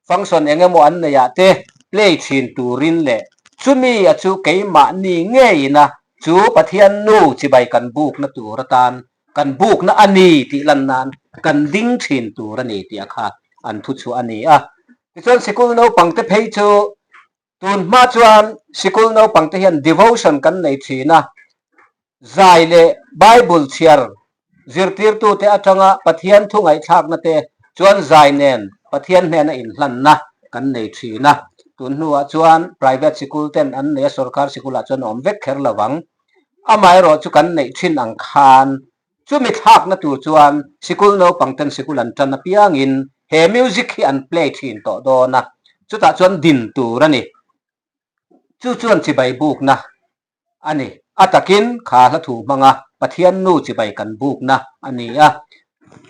function eng emaw an nei ah te, play ṭhin turin leh chumi a chu keimahni ngeiin a chu Pathian nu chibai kan bukna tur atan, kan bukna a ni tih lan nan kan ding ṭhin tur a ni tih a kha an thuchhuah a ni a. Tichuan sikul naupang te phei chu tun hma chuan sikul naupang te hian devotion kan nei ṭhin a, zai leh Bible chhiar zirtirtute aṭanga Pathian thu ngaihthlakna te chuan zai nen Pathian hnena inhlanna kan nei ṭhin a. Tun hnuah chuan private sikul ten an nei a, sorkar sikulah chuan a awm vek kher lovang. Amaherawhchu kan neih ṭhin ang khan, chumi thlakna tur chuan sikul naupang ten sikul an ṭan apiangin he music hi an play ṭhin tawh dawn a. Chutah chuan din tur a ni. Chu chuan chibai bukna a ni. A takin kha hla thu hmanga Pathian nu chibai kan bukna a ni a.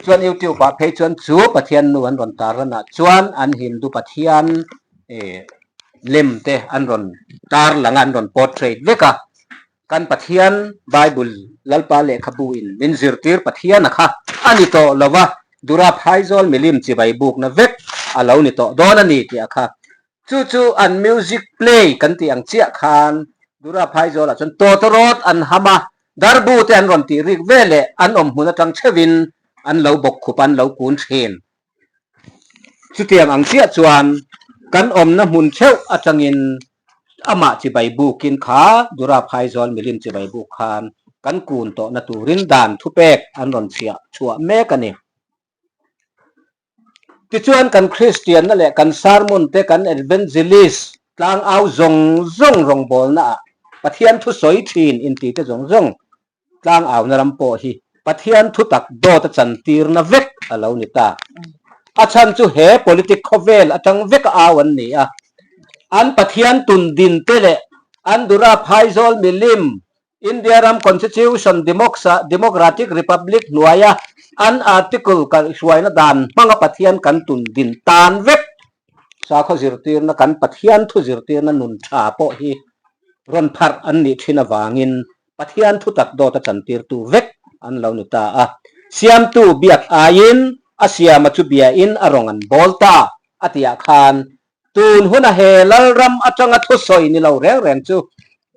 Chuan YouTube-ah phei chuan chu Pathian nu an rawn tar ranah chuan an Hindu Pathian, eh, lem te an rawn tar lang a, an rawn portrait vek a. Kan Pathian Bible Lalpa lehkhabu in min zirtir Pathian a kha a ni tawh lo va, Dura Phaizawl milim chibai bukna vek a lo ni tawh dawn a ni tih a kha. Chu chu an music play kan tih ang chiah khan Dura Phaizawl ah chuan tawtawrawt an ham a, darbu te an rawn tih rik ve leh an awm hmun aṭang theuhin an lo bawkkhup, an lo kun ṭhin. Chutiang ang chiah chuan kan awmna hmun theuh aṭangin amah chibai bukin kha Dura Phaizawl milim chibai buk khan kan kun tawhna turin dan thupek an rawn chhiah chhuah mek a ni. Tichuan kan Kristianna leh kan sermon te, kan evangelist tlangau zawng zawng rawngbawlna ah Pathian thusawi ṭhin inti te zawng zawng tlangauna ram pawh hi Pathian thutak dawta chantirna vek a lo ni ta. A chhan chu he politic khawvel aṭang vek a au an ni a. An Pathian tun din te leh an Dura Phaizawl milim, India ram Constitution, Democsa-, Democratic Republic hnuaia an article kalhruaina dan hmanga Pathian kan tun din tan vek. Sakhaw zirtirna, kan Pathian thu zirtirna nun ṭha pawh hi rawn pharh an nih ṭhin avangin Pathian thutak dawta chantirtu vek an lo ni ta a. Siamtu biak aiin a siama chu biain a rawng an bawl ta a tih ah khan tun huna he Lalram aṭanga thusawi ni lo reng reng chu,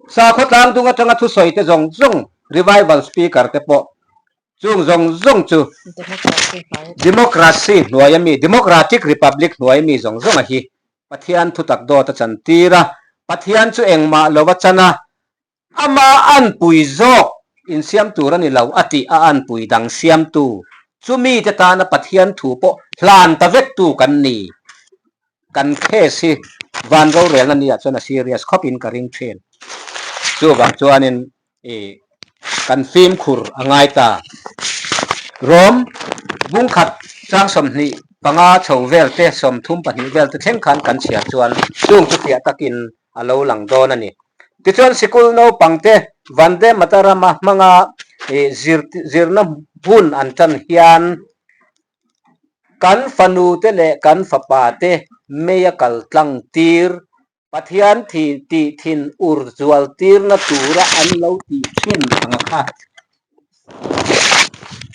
Sakhaw Tlangdung aṭanga thusawi te zawng zawng, revival speaker te pawh, chung zawng zawng chu democracy hnuaia mi, Democratic Republic hnuaia mi zawng zawng a hi Pathian thutak dawta chantir a, Pathian chu engmah lova chana, ama an pui zawk insiam tur a ni lo a tih a an pui dang siamtu, chu mi te tana Pathian thu pawh hlan ta vektu kan ni. Kan case hi van rorelna ni ah chuan a serious khawpin ka ring ṭhin. Chuvang chuanin, i, kan fimkhur a ngai ta. Rom bung khat chang sawmhnih panga chho vel te, sawmthum pahnih vel te thleng khan kan chhiar chuan chung chu fiah takin a lo lang dawn a ni. Tichuan sikul naupang te Vande Mataram a hmanga, eh, zir, zirna hun an tan hian kan fanu te leh kan fapa te meia kal tlang tir, Pathian thi, tih thin ur zual tirna tura an lo tih ṭhin ang a kha.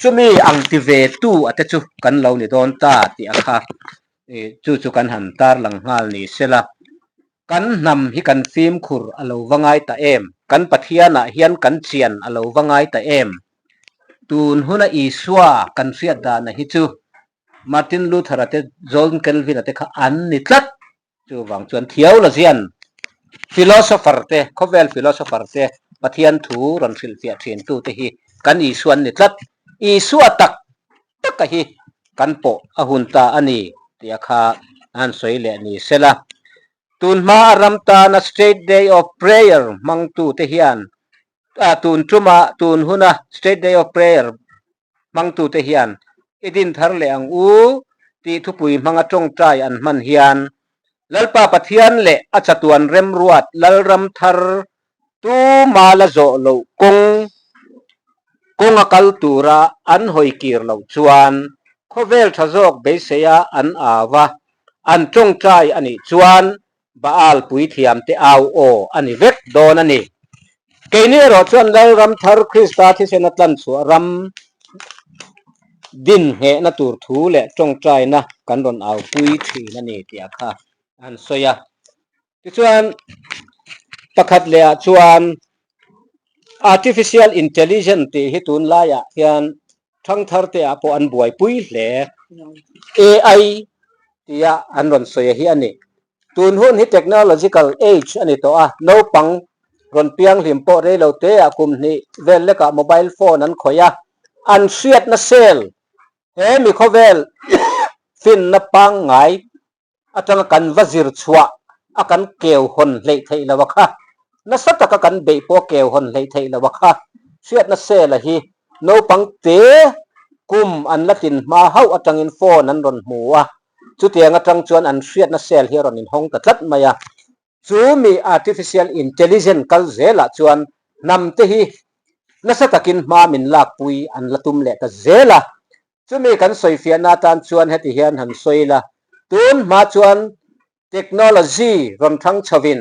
Chumi ang ti ve tu a te chu kan lo ni dawn ta tih a kha. Eh, chu chu kan han tar lang nghal ni sela. Kan hnam hi kan fimkhur a lo va ngai ta em? Kan Pathianah hian kan chian a lo va ngai ta em? Tun huna Isua kan hriat dan a hi chu Martin Luther a te, John Calvin a te kha an ni tlat. Chuvang chuan theologian, philosopher te, khawvel philosopher te, Pathian thu rawn hrilhfiah ṭhin tu te hi kan Isua an ni tlat. Isua tak tak a hi kan pawh a hun ta a ni tih a kha an sawi leh ni sela. Tun hma a ram tana State Day of Prayer hmangtu te hian, a, tun ṭuma, tun huna State Day of Prayer hmangtu te hian i din thar leh ang u tih thupui hmanga ṭawngṭai an hman hian Lalpa Pathian leh a chatuan remruat Lalram thar tuma la zawh loh kawng, kawnga kal tura an hawi kir loh chuan khawvel ṭha zawk beiseia an au va, an ṭawngṭai a nih chuan Baal puithiam te au aw a ni vek dawn a ni. Keini erawh chuan Lalram thar Krista thisena tlan chhuah ram din nghehna tur thu leh ṭawngṭaina kan rawn au pui ṭhin a ni tih a kha an sawi a. Tichuan pakhat leh ah chuan artificial intelligence tih hi tun laiah hian ṭhangthar te ah pawh an buaipui hle, A I tia an rawn sawi a hi a ni. Tun hun hi technological age a ni tawh a, naupang rawn piang hlim pawh rei lo te ah kum hnih vel lekah mobile phone an khawih a, an hriatna sel, he mi khawvel finna pangngai aṭanga kan va zir chhuah a, kan keu hawn hleih theih lo a kha, nasa taka kan beih pawh keu hawn hleih theih lo a kha, hriatna sel a hi naupang te kum an la tlin hma hauh aṭangin phone an rawn hmu a, chutiang aṭang chuan an hriatna sel hi a rawn inhawng ta tlat mai a. Chu mi artificial intelligence kal zelah chuan hnam te hi nasa takin hma min lakpui an la tum leh ta zel a. Chumi kan sawifiahna atan chuan heti hian han sawi la. Tun hma chuan technology rawn thang chhovin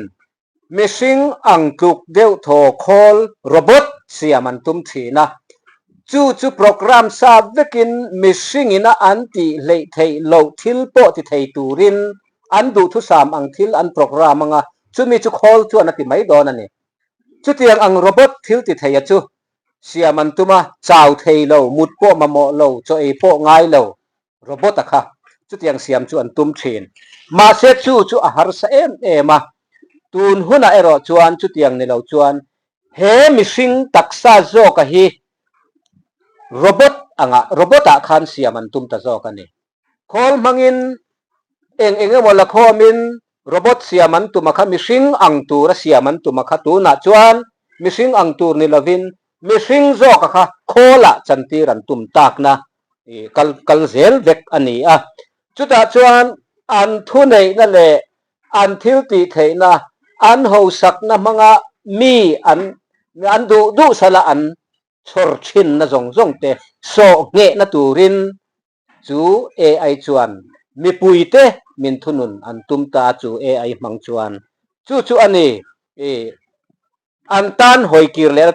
mihring ang tluk deuh thaw khawl robot siam an tum ṭhin a. Chu chu program sa vekin mihringin a an tih hleih theih loh thil pawh ti thei turin an duhthusam ang thil an program anga, chumi chu khawl chuan a ti mai dawn a ni. Chutiang ang robot thil ti theia chu siam an tum a, chau thei lo, mut pawh mamawh lo, chaw ei pawh ngai lo, robot a kha chutiang siam chu an tum ṭhin. Mahse, chu chu a harsa em em a. Tun huna erawh chuan chutiang ni lo chuan he mihring taksa zawka hi robot anga, robot-ah khan siam an tum ta zawk a ni. Khawl hmangin eng eng emaw la khawmin robot siam an tum a kha, mihring ang tura siam an tum a kha, tunah chuan mihring ang tur ni lovin mihring zawka kha khawlah chantir an tum takna, i, kal, kal zel vek a ni a. Chutah chuan an thuneihna leh an thil tih theihna, an hausakna hmanga mi an, an duh duh sala an chhawr ṭhinna zawng zawng te sawh nghehna turin chu A I chuan mipui te min thunun an tum ta chu A I hmang chuan. Chu chu a ni, i, an tan hawi kir leh,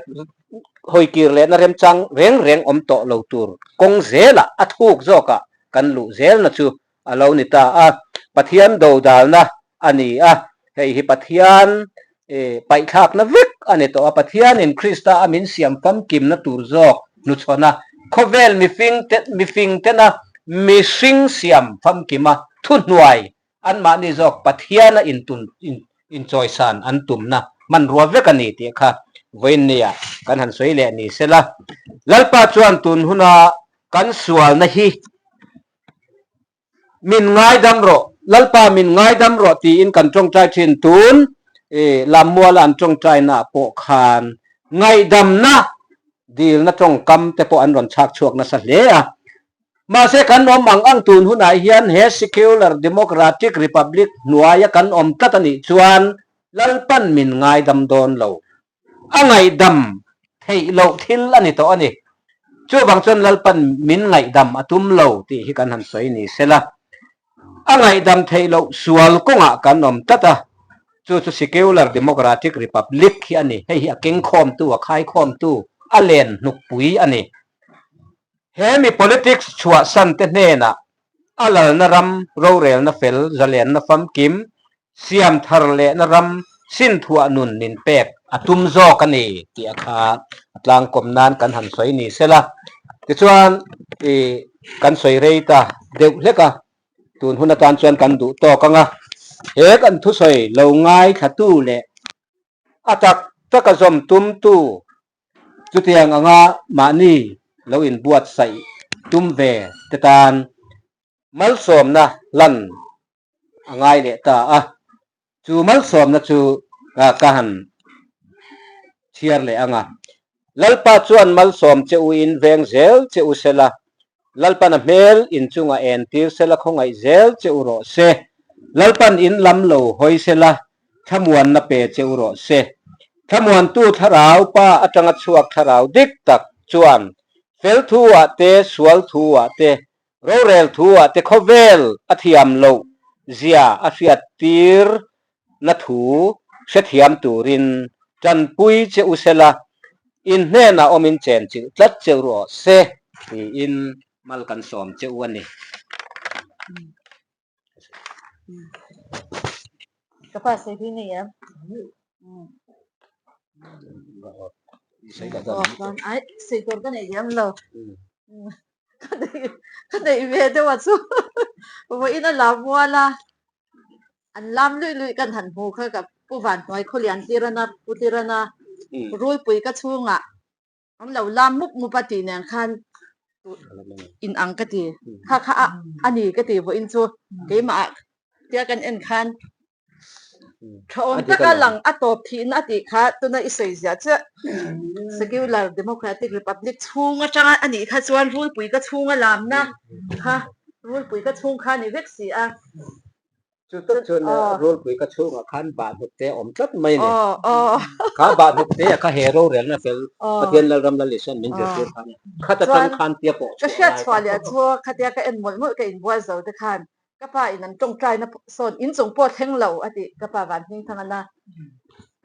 hawi kir lehna remchang reng reng awm tawh lo tur kawng zela a thuk zawka kan luh zelna chu a lo ni ta a. Pathian dodalna a ni a. Hei hi Pathian, eh, paihthlakna vek a ni tawh a. Pathianin Krista a min siam famkimna tur zawk hnuchhawnna, khawvel mifing te, mifing tena mihring siam famkima thuhnuai anmahni zawk Pathiana intun, in, inchawisan an tumna hmanrua vek a ni tih kha vawiin nia kan han sawi leh ni sela. Lalpa chuan tun huna kan sualna hi min ngaidam rawh, Lalpa min ngaidam rawh tiin kan ṭawngṭai ṭhin tun, eh, Lammuala an ṭawngṭaina pawh khan ngaihdamna dilna ṭawngkam te pawh an rawn chhak chhuak nasa hle a. Mahse, kan awm ang ang tun hunah hian he secular democratic republic hnuaia kan awm tlat a nih chuan Lalpan min ngaidam dawn lo. A ngaihdam theih loh thil a ni tawh a ni. Chuvang chuan Lalpan min ngaihdam a tum lo tih hi kan han sawi ni sela. A ngaihdam theih loh sual kawngah kan awm tlat a. Chu chu secular democratic republic hi a ni. Hei hi a keng khawmtu, a khai khawmtu, a len hnukpui a ni. Hemi politics chhuahsan te hnena a lalna ram, rorelna fel, zalenna famkim, siam thar lehna ram, sin thuah nun min pek a tum zawk a ni tih a kha a tlangkawm nan kan han sawi ni sela. Tichuan, i, kan sawi rei ta deuh hlek a, tun hun atan chuan kan duh tawk anga, he kan thusawi lo ngaithlatu leh a tak taka zawm tumtu, chutiang anga mahni lo inbuatsaih tum ve te tan malsawmna hlan a ngai leh ta a. Chu malsawmna chu ka, ka han chhiar leh anga. Lalpa chuan malsawm che u, inveng zel che u sela. Lalpan a hmel in chunga entir sela, khawngaih zel che u rawh se. Lalpan in lam lo hawi sela, thlamuanna pe che u rawh se. Thlamuantu thlarau pa atanga chhuak thlarau dik tak chuan fel thuah te, sual thuah te, rorel thuah te, khawvel a thiam loh zia a hriattirna thu hrethiam turin ṭanpui che u sela, in hnena awmin chenchilh tlat che u rawh se, tiin mal kan sawm che u a ni. Ka pa sei hi nei em? Sei ka dan. Ai, sei tur ka nei em lo. Ka nei, ka nei ve deuh a chu. Vawiin a Lammuala an lam lui lui kan han hmu kha, ka Pu Vanhnuai Khawlian tirana, Pu tirana, ruolpui ka chhunga an lo lam mup mup a ti nen khan in ang ka ti. Kha kha a, a ni ka ti vawiin chu. Keimah tia kan en khan. Ṭha awm taka lang a tawp thihna a tih kha tuna i sawi zia che. Secular Democratic Republic chhung atanga a nih kha chuan ruolpui ka chhunga lamna kha, ruolpui ka chhung kha ni vek si a. Chu tak chuan, aw, ruolpui ka chhungah khan bahhnuk te awm tlat mai ni. Aw, aw. Kha bahhnuk te a kha he rorelna fel, aw, Pathian lalram lal Isan min zirtir khan. Khata tan khan tia pawh ka hriat chhuah leh chu, khatia ka en mawlh mawlh ka inbual zo te khan. Ka pa in an ṭawngṭaina sawn in chung pawt thleng lo a ti, ka pa Vanhmingthanga.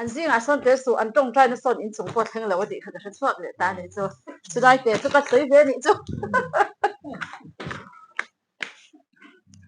An zinga sawn te su an ṭawngṭaina sawn in chung pawt thleng lo a ti kha ka hre chhuak leh ta ni chu. Chu lai te chu ka sawi ve ni chu.